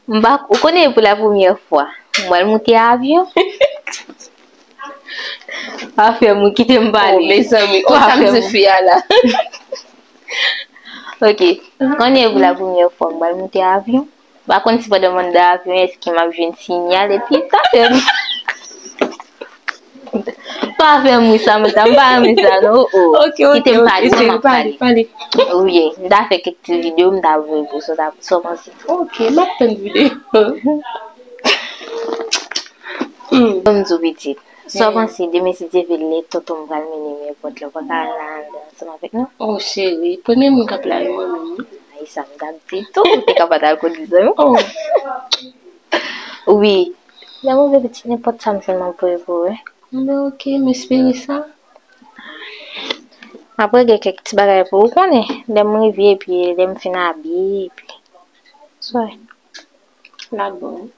m pa, ou konnen, pou la premyè fwa, m pral moute avyon. Pa fè m ri, kite m pale. Oh, mezanmi, oh, sa m di fi a la. Ok, konnen, pou la premyè fwa, m pral moute avyon. M pa konn si pandan m anndan avyon, èske m ap jwenn sinyal, epi pa fè m, pa fè m ri sa, m pa renmen sa, non. Oh, oh. Ok, ok, kite m pale, ok, non, m ap pale, pale. Wi, m ta fè kèk ti videyo, m ta voye pou sa, sa w panse? Ok, m ap tann videyo. Hmm. Ban m di w, pitit. Sa w panse demen, si Dye vle, lè tonton m pral mennen m èpòt la, w pa ka al anndan ansanm avèk nou? Oh, cheri, premye moun k ap la, e mwen menm, wi. Ay, sa m t ap di tou, ou te ka pa t al kote zanmi w. Oh. Wi. Lè move pitit, nenpòt sa m jwenn, m ap voye pou ou, wi. Bon, ok, m espere sa. M ap regle kèk ti bagay pou ou, konnen, lè m rive, epi lè m fin abiye, epi. Sa. N ap bon.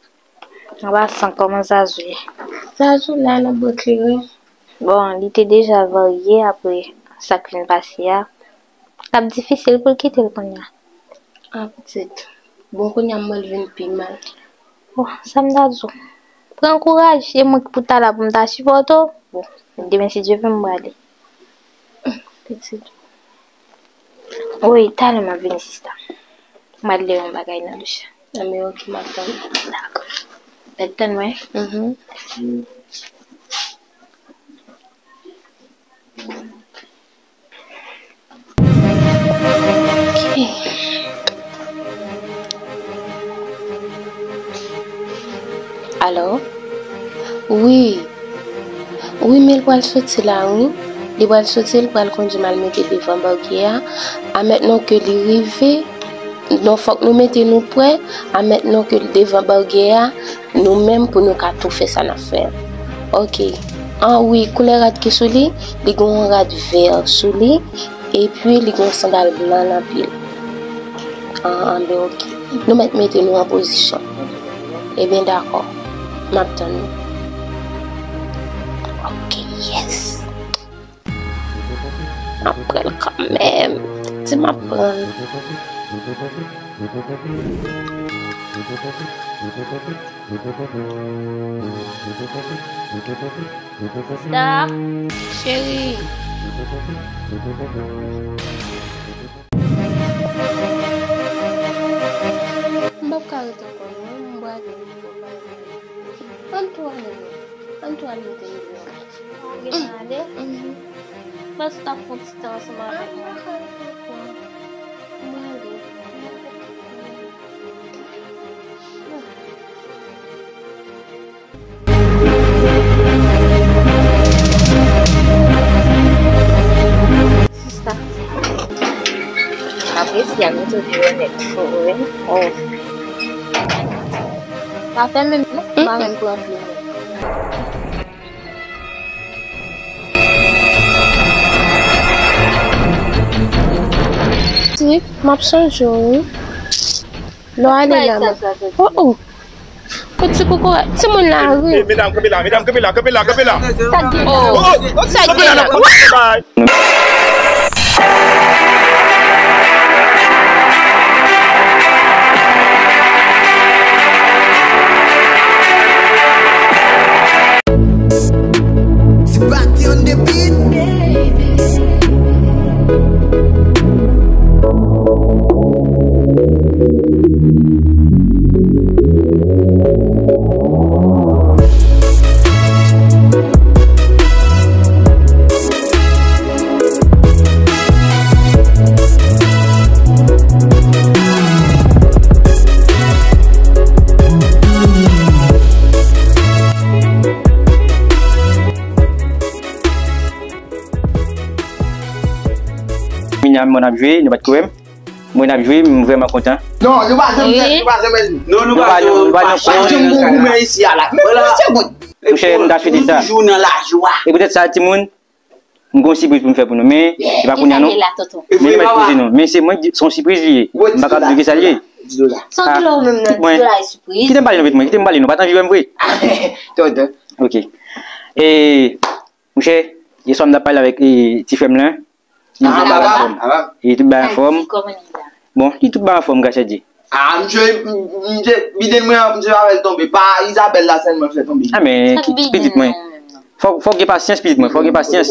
An pasan, kòman Zazou ye? Zazou la, nan bon kleren. Bon, li te deja varye apre sa k fin pase a. L ap difisil pou l kite l kounye a. Ah, pitit. Bon, kounye a m wè l vin pi mal. Bon, sa m ta di w? Pran kouraj, e mwen ki pou ta la pou m ta sipòte w. Bon, demen, si Dye vle, m prale. Pitit. Wi, talè m ap vini, sista. M al lè yon bagay nan douch la. Anben, ok, m ap tann. Dakò. Ret tann mwen. Mhm. Ok. Alo? Wi. Wi, men l pral soti la, wi. Li pral soti, l pral kondui m al mete devan baryè a. A mentnan ke li rive, non, fòk nou mete nou prè. A mentnan ke l devan baryè a, nou menm pou nou ka tou fè sa n ap fè a. Ok. An, wi, koulè rad ki sou li, li gen yon rad vè sou li, epi li gen yon sandal blan nan pye l. An, anben, ok. Nou mèt mete nou an pozisyon. Ebyen, dakò. M ap tann nou. Ok, yes. M ap pran l kanmenm. Di m ap pran l. Sista. Cheri. M p ap ka ret ankò non, m prale, m prale. Ann tou ale non. Ann tou ale deyò. Ou gen ale? Mhm. Pase ta fon ti tan ansanm avèk mwen. M ale. Sista. Apresye a, nou tou di yo nèt. Oh, wi. Oh. Pa fè menm non. M pa menm pran pli non. Si, m ap sonje w, wi. Lè w ale la, m ap... Oh, oh. Yon ti kokorat, timoun lari. Medam, kanpe la, medam, kanpe la, kanpe la, kanpe la. Sa k gen la? Oh, sa k gen la? Ti Batty on the beat. Mwen ap jwe, nou pa t kwè m. Mwen ap jwe, m vrèman kontan. Non, nou pa janm fè, nou pa janm jwe. Non, nou pa janm, nou pa janm fè. Jan m gon goumen isi a la. Men yon segond. Monchè, m ta swete sa. Nou toujou nan lajwa. E poutèt sa, timoun, m gon sipriz pou m fè pou nou. Men, se pa kounye a non. Men nou mèt poze nou. Men se mwen ki di, se yon sipriz li ye. M pa ka di ki sa li ye. San dola ou menm nan, di dola e sipriz. Kite m pale nou, pitit mwen. Kite m pale nou. Pa t anvi wè m vre. Tonton. Ok. E, monchè, yèswa m t ap pale avèk, e, ti frè m lan. Li tout bagay anfòm. Li tout bagay anfòm. Bon, li tout bagay anfòm, gras a Dye. Ah, misye, misye, biden mwen an, misye pa fè l tonbe. Pa Isabelle la sèlman fè tonbe. Ah, men, pitit mwen. Fòk, fòk gen pasyans, pitit mwen. Fòk gen pasyans.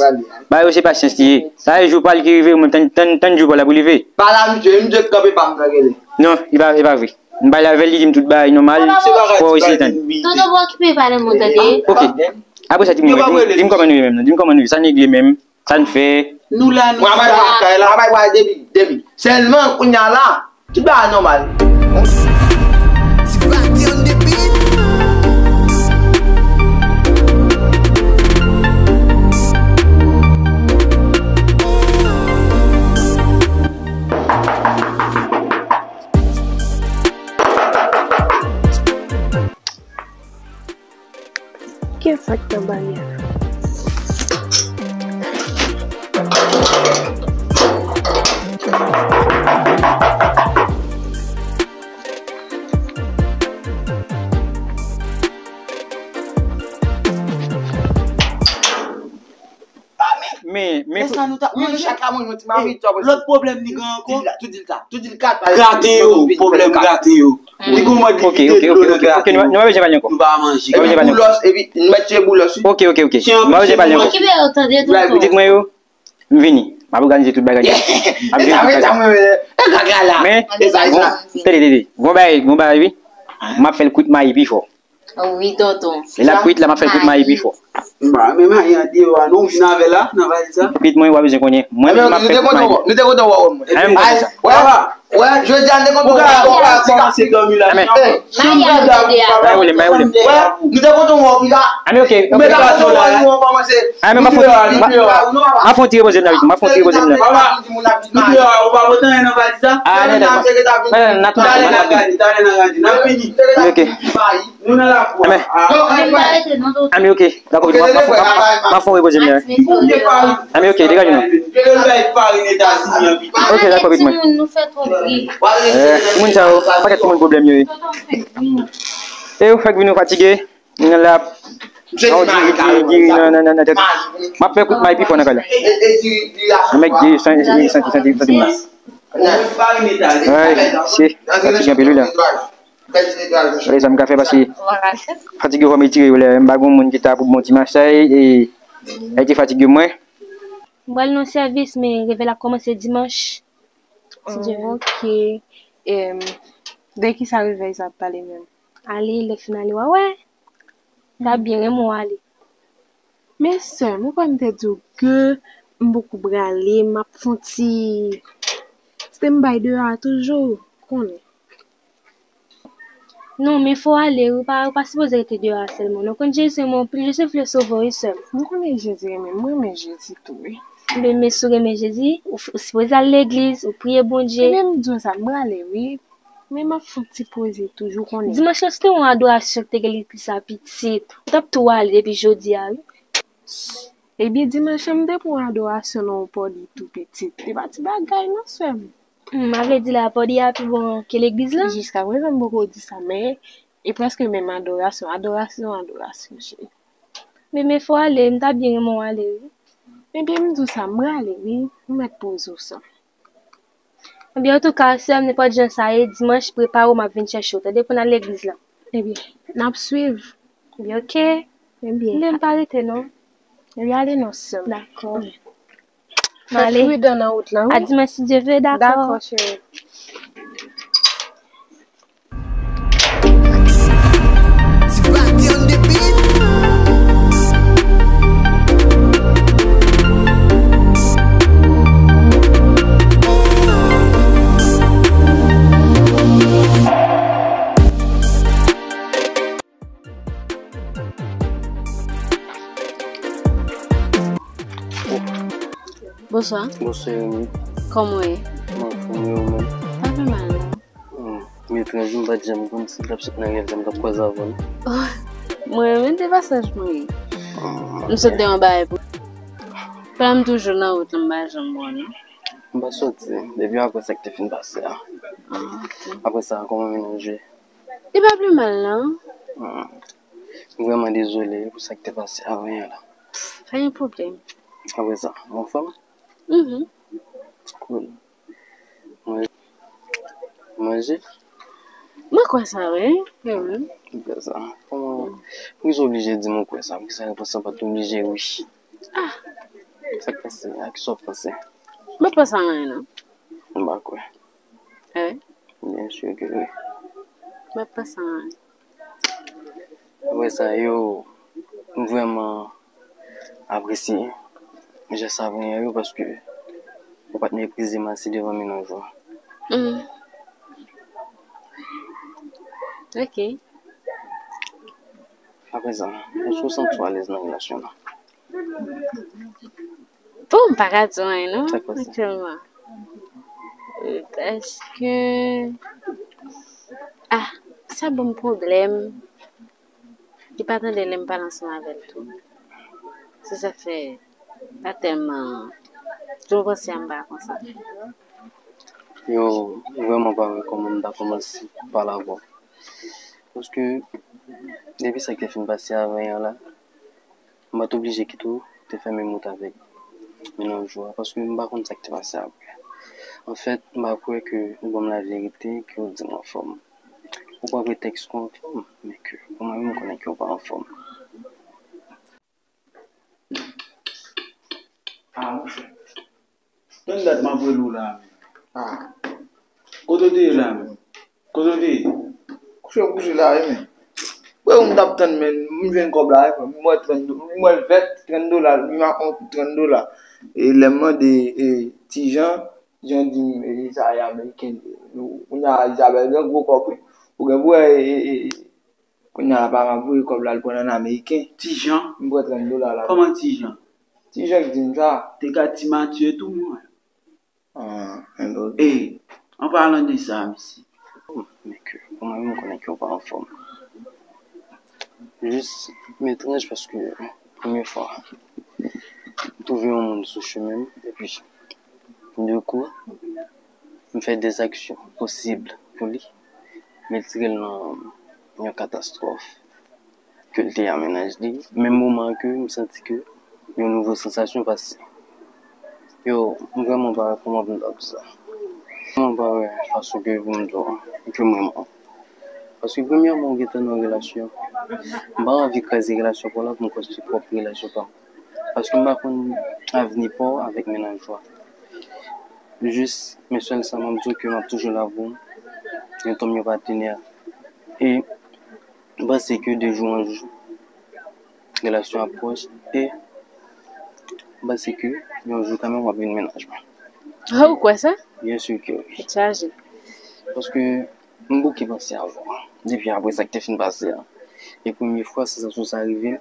Bagay yo se pasyans li ye. Sa e jou pa l ki rive, ou menm tann, tann, tann jou pa l ap rive. Pa la, misye, misye kanpe pa m nan gele. Non, li pa, li pa vre. M pale avè l, li di m tout bagay nòmal. Fò w eseye tann. Tonton, pa okipe pale m non, tande. Ok. Apre sa, di m, di m kòman nou ye menm, non? Di m kòman nou ye, sa n regle menm, sa n fè. Nou la, nou la. Mwen, mwen, mwen, depi, depi. Sèlman, kounye a la, tout bagay nòmal. Ti Batty on the beat. Kiyès sa k nan baryè a? Men, men, men sa nou ta, men nou chak la manje yon ti mavit, lòt pwoblèm li gen ankò. Tou di l sa, tou di l kat. Graten yo, pwoblèm graten yo. Li gon mòd li vide dlo nan graten yo. Ok, ok, ok, ok, nou pa bezwen pale ankò. Nou pa manje. Nou pa bezwen pale ankò. Boulos, epi, nou mèt tiye boulos, wi. Ok, ok, ok. Nou pa bezwen pale ankò. Pitit mwen yo, m vini. M ap òganize tout bagay. M ap jere tout bagay. Men, bon, tande, tande, tande. Gon bagay, gon bagay, wi. M ap fè l kwit mayi pi fò. Wi, tonton. Lè l ap kwit la, m ap fè l kwit mayi pi fò. Ba, men mayi an deyò a, non, ou vin avè l la, nan valiz la? Pitit mwen, w ap bezwen konnen. Mwen menm, m ap fè kwit mayi. Nou te kontan wè w, mwen. Mwen menm, m kontan sa. Wè, wè, jodi a, nou te kontan wè w. Ou ka kòmanse dòmi la. Amen. Mayi a, tande a. Bay woulem, bay woulem. Wè, nou te kontan wè w, piga. Amen, ok. Ou mete gason la, nou kòmanse. Amen, m ap fè, m ap fè yon ti repoze m la, m ap fè yon ti repoze m la. Videyo a, ou pa pote anyen nan valiz la? Ah, non, non, non. Non, non, non, n ap... Talè n ap gade, talè n ap gade. N ap vini. Ok. Nou nan lakou a. Amen. Amen, ok. Dakò, m ap, m ap, m ap, m ap fè yon repoze m la. Amen, ok, degaje nou. Ok, dakò, pitit mwen. Eh, timoun sa yo, pakèt timoun pwoblèm yo ye. E yo fèk vin yo fatige. Nan la, nan diri, diri, diri nan, nan, nan, nan tèt. M ap fè kwit mayi pi fò nan kay la. Nan mèt diri, santi, santi, santi, santi m nan. Ay, se fatig anpil wi la. Gade sa m ka fè paske fatig yo fò m retire yo lè m pa gen moun ki ta pou bon ti mach sa e, e, e te fatig yo mwen. M pral nan sèvis, men revèy la ap kòmanse dimanch. Si Dye vle. Ok. Em, de ki sa revèy sa ap pale menm? Ale, lè fin ale, w a wè. M ta byen renmen w ale. Men sè m, ou kwè m te di w ke m poko prale, m ap fè yon ti stand by deyò a toujou, konnen. Non, men fò w ale, ou pa, ou pa sipoze rete deyò a sèlman. Non, konn Jezi renmen w anpil, Jezi vle sove w, wi, sè m. M konnen Jezi renmen m, mwen renmen Jezi tou, wi. Men, men si w renmen Jezi, ou, ou sipoze al legliz, ou priye Bondye. Ebyen, m di w sa, m prale, wi. Men m ap fè yon ti poze toujou, konnen. Dimanch lan, si te yon adorasyon ki te gen legliz la pitit, ou t ap tou ale depi jodi a, wi. Ebyen, dimanch lan, m te pran adorasyon nan yon pòdi tou pitit. Li pa ti bagay, non, sè m. Hmm, a vle di la, pòdi a pi bon ke legliz lan? Jiskaprezan, m poko di sa, men e prèske menm adorasyon. Adorasyon, adorasyon, cheri. Men, men fò w ale, m ta byen renmen w ale, wi. Ebyen, m di w sa, m prale, wi. M mèt poze w sa. Ebyen, antouka, sè m, nenpòt jan sa ye, dimanch, prepare w, m ap vin chèche w, tande, pou n al legliz lan. Ebyen, n ap swiv. Ebyen, ok. Ebyen. Men m pa rete, non. Ebyen, ale non, sè m. Dakò. M ale. Fè pridan nan wout lan, wi. A dimanch, si Dye vle, dakò. Dakò, cheri. Bonswa. Bonswa, Yomi. Kòman w ye? Mwen anfòm, e ou menm? Pa pi mal, non. Hmm, m etranj, m pa t janm konn si m t ap sot nan rèv sa, m t ap kwaze avè w. Oh, mwen menm, se pa sa j mwen ye. Hmm, m sot de yon bagay pou. Pandan m toujou nan wout lan, m pa janm wè w, non. M pa soti, depi apre sa k te fin pase a. Ah, ok. Apre sa, kòman mennaj ou ye? Li pa pi mal, non. Hmm. M vrèman dezole pou sa k te pase avan yè la. Pa gen pwoblèm. Apre sa, ou anfòm? Mhm. Cool. Manje? Manje? Mwen kwè sa, wi. Mhm. Ou kwè sa? Kòman, poukisa w oblije di m ou kwè sa? Poukisa repons lan pa t oblije wi? Ah. Sa k pase? A kisa w panse? Mwen pa panse anyen, non. M pa kwè. Wi. Byen si ke wi. Mwen pa panse anyen. Apre sa, yo, m vrèman apresye jès avan yè yo paske ou pa t meprize m ase devan mennaj ou an. Mm. Ok. Apre sa, èske w santi w alèz nan relasyon an? Bon, m pa ka di w anyen, non, aktyèlman. Paske, ah, sa ban m pwoblèm. Li pa tande lè m pale ansanm avè l tou. Se sa k fè, pa tèlman, tou konsa m pa konsa. Yo, m vrèman pa wè kòman m ta kòmanse pale avè w. Paske, depi sa k te fin pase avan yè la, m pa t oblije kite w te fèmen wout avèk mennaj ou a, paske m pa konn sa k te pase apre. Anfèt, m pa kwè ke ou ban m laverite, ke w di m w anfòm. Ou pran pretèks ke w anfòm, men ke pou mwen menm, m konnen ke w pa anfòm. Ah, monchè. Tann dat m ap rele w la, menm. Ah. Kote w te ye la, menm? Kote w te ye? Kouche, kouche la, wi, men. Frè, m t ap tann, men, m jwenn kòb la, wi, frè. M wè trant do-, m wè l vèt, trant dola, li makon trant dola. E lè m mande, e, Ti Jan, Ti Jan di m, e, sa e ameriken li ye. Kounye a, Isabelle gen gwo kòb, wi. Ou gen pou wè, e, e, e, kounye a, papa voye kòb la, l pran nan ameriken. Ti Jan? M pran trant dola la. Kòman Ti Jan? Ti Jan ki di m sa. Te ka Ti Matye tou, mwen. Ah, hello. Ey, an palan de sa, mesye. Men ke, pou mwen menm, m konnen ke w pa anfòm. Jis, m etranj paske, premye fwa, m twouve yon moun sou chemen m, epi, de kou, m fè de aksyon posib pou li, men l tire l nan yon katastwòf. Ke l te a mennaj li, menm moman ke m santi ke yon nouvo sansasyon pase. Yo, m vrèman pa wè kòman pou m ta di sa. Mwen pa wè fason ke pou m di w ke m renmen w. Paske premyèman, ou gentan nan yon relasyon. M pa anvi kraze relasyon pa w la pou m konstwi pwòp relasyon pa m. Paske m pa konn avni pa w avèk mennaj ou a. Jis, men sèl sa m ap di w ke m ap toujou la pou ou. Yon tonm yon patenè. E m panse ke de jou an jou, relasyon ap pwòch. E m panse ke yon jou kanmenm w ap vin mennaj mwen. Ah, ou kwè sa? Byen si ke wi. Tèt chaje. Paske m bouke panse avè w depi apre sa k te fin pase a. E premye fwa sansasyon sa rive m,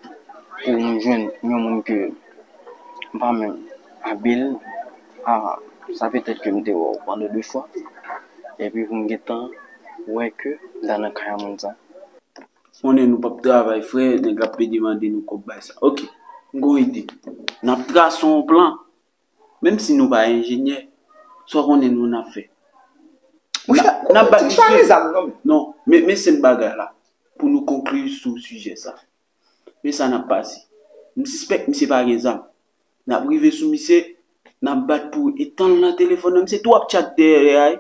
pou m jwenn yon moun ke m pa menm abil a sa, petèt ke m te wè w pandan de fwa. Epi pou m gentan wè ke m ta nan kay a moun sa. Konnen nou p ap travay, frè, nèg la ap vin demande nou kòb bay sa. Oke, m gon ide. N ap trase yon plan. Menm si nou pa enjenyè, sa w konnen nou n ap fè? Monchè, n ap bat misye. Non, men, men senp bagay la, pou nou konkli sou sijè sa. Men sa n ap pase. M sispèk misye pa gen zam. N ap rive sou misye, n ap bat pou etan l nan telefòn nan. Misye tou ap tchat dèyè a,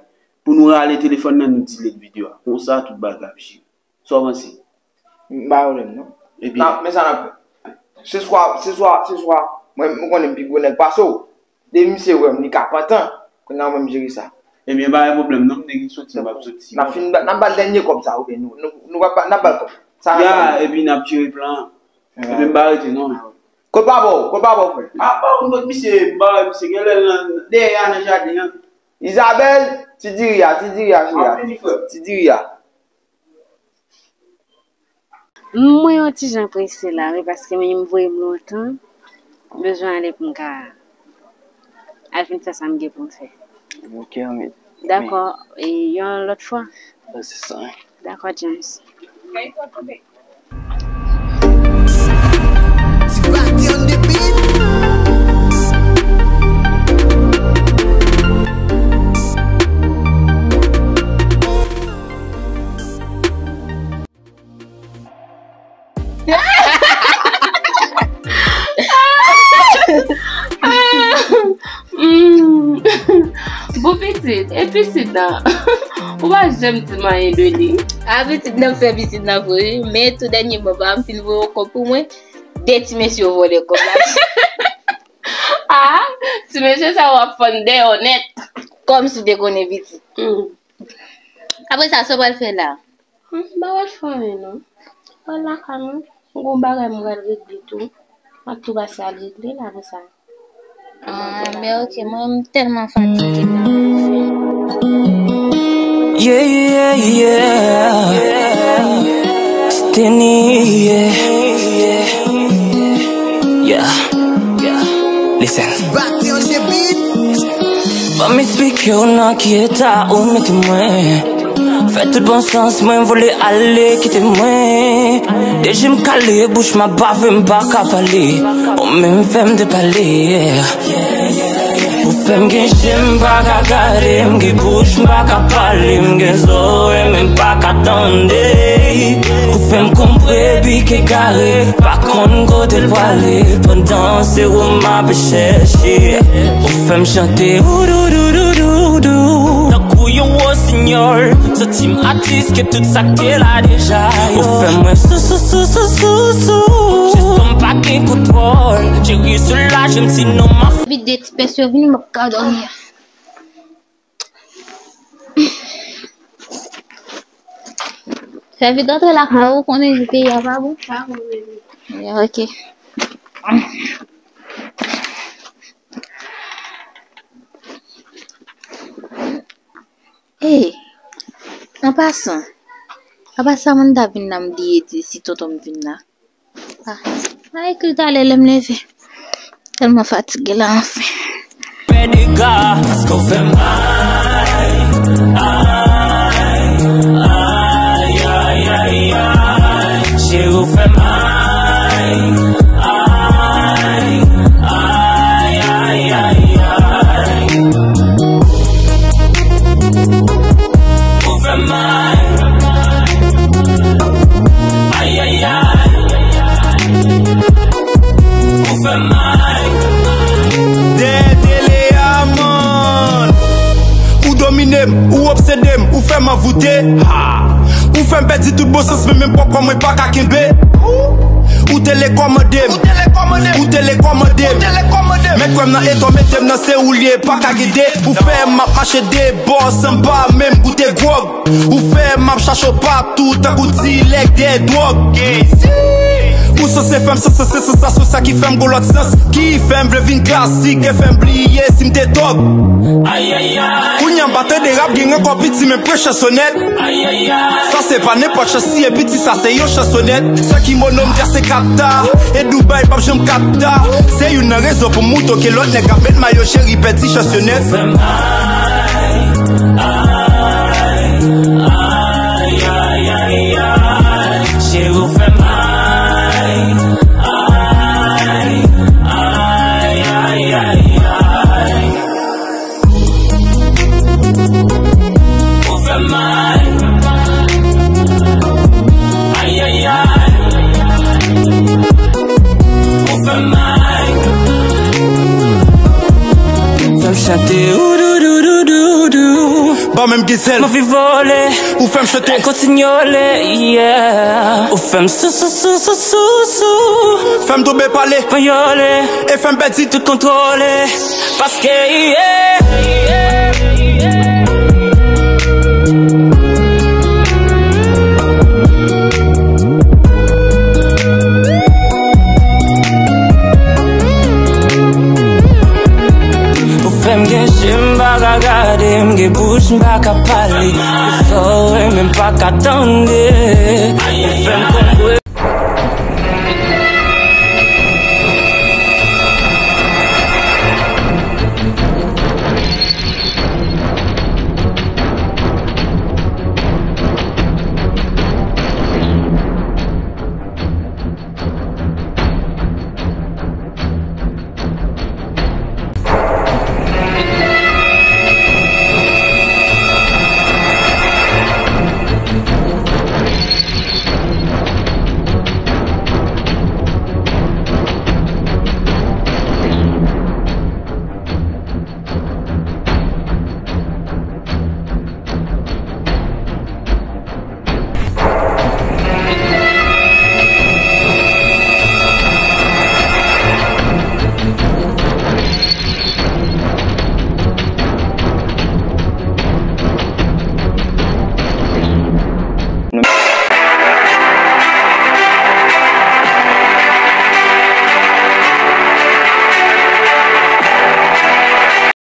pou nou rale telefòn nan, nou delete videyo a. Konsa, tout bagay ap jere. Sa w panse? M pa gen pwoblèm, non. Ebyen. N ap, men sa n ap fè. Se swa, se swa, se swa, mwen, m konnen m pi gwo nèg pase w. Depi misye wè m, li ka pantan. Kounye a, mwen, m jere sa. Ebyen, pa gen pwoblèm, non, m te gen soti, m ap soti. N ap fin, n ap ba l dènye kòb sa, oubyen nou, nou, nou va ba, n ap ba l kòb. Sa n ap fè. Ya, epi n ap jere plan an. Epi m pa rete, non. Kote papa w, kote papa w, frè? Papa w, m kot misye, m pa wè misye, genlè l nan, dèyè a, nan jaden an. Isabelle, ti diri a, ti diri a, cheri a. Ti diri a. Mwen yon ti jan prese la, wi, paske men m voye m lontan. Bezwen ale pou m ka al fin fè sa m gen pou m fè. Ok, Armel. Dakò, e yon lòt fwa. Ba, se sa, wi. Dakò, James. Ti Bati on the beat. Mm. Bon pitit, e pitit nan? Ou pa janm di m anyen de li. A, pitit nan fè pitit nan vre, wi. Men tou dènyèman, papa m fin voye yon kòb pou mwen. De ti mesye vòlè kòb la. Ah, ti mesye sa yo ap fann dèyè w nèt. Kòmsi w te konnen pitit. Mm. Apre sa, sa w pral fè la? Hmm, m pa wè fè anyen non. Wè lakay mwen, m gon bagay m pral regle tou. M ap tou pase al regle l apre sa. Ah, men ok, mwen m tèlman fatige la. Yeah, yeah, yeah. Steny, yeah. Yeah. Listen. Ban m eksplike w nan ki eta ou mete mwen. Fè tout bon sans mwen vole ale kite mwen. De je m kale, bouch m ap bave, m pa ka pale. Ou menm fè m depale. Ou fè m gen je m pa ka gade, m gen bouch m pa ka pale, m gen zòrèy men m pa ka tande. Ou fè m konpre bik egare, pa konn kote l prale. Pandan se ou m ape chèche. Ou fè m chante ou dou dou dou dou dou. Tankou yon wosinyòl, santi m atis ke tout sa k te la deja yo. Ou fè mwen sou sou sou sou sou sou. Jis pou m pa gen kontwòl. Cheri, soulaje m sinon m ap. Vide ti pès yo vini, m ap ka dòmi. Fè vit antre lakay ou, konnen peyi a pa bon. Pa bon, bebe. Ya, ok. Ey, an pasan, apa sa moun ta vin la m bliye di si tonton m vin la? Ah, a ekri talè lè m leve. Tèlman fatige la anfen. Fè dega, paske w fè m ay, ay, ay, ay, ay, ay. Cheri, w fè m ay, ay, ay, ay, ay, ay. Ou fè m ay. Ay, ay, ay. Ou fè m ay. Dèyè tele a, man. Ou domine m. Te, ha. Ou fè m pèdi tout bon sans, men menm pòpkòn mwen pa ka kenbe. Ou te le kòmande m. Ou te le kòmande m. Men kwè m nan eta w mete m nan, se ou l ye, pa ka gen de. Ou fè m ap mache de bò san m pa menm goute gwòg. Ou fè m ap chache w patou tankou dilè de dwòg. Ou sanse fè m sanse se sansasyon sa ki fè m gon lòt sans, ki fè m vle vin klasik e fè m bliye si m te tòg. Kounye a m pa tande rap gen ankò piti, men premye chansonèt. Sa se pa nenpòt chans, si e piti sa se yon chansonèt. Sa ki mono m trase kata, e Dubai p ap janm kata. Se youn nan rezon pou m moutre ke lòt nèg ap met mayo cheri pèdi chansonèt. Ou fè m ay, ay, ay, ay, ay, ay. Cheri, ou fè m ay, ay, ay, ay, ay, ay. Ou fè m ay, ay, ay, ay. Ou fè m ay. Fè m chante ou dou dou dou dou dou. Ban menm Gisèl. M anvi vole. Ou fè m chante. Kontinye ole, yeah. Ou fè m sou, sou, sou, sou, sou, sou. Fè m tonbe pale. Fè m yole. E fè m pèdi tout kontwole. Paske, yeah, yeah, yeah, yeah. Ou fè m gen je m pa ka gade, m gen bouch m pa ka pale. Ou fè w renmen m pa ka tande. Ou fè m konnen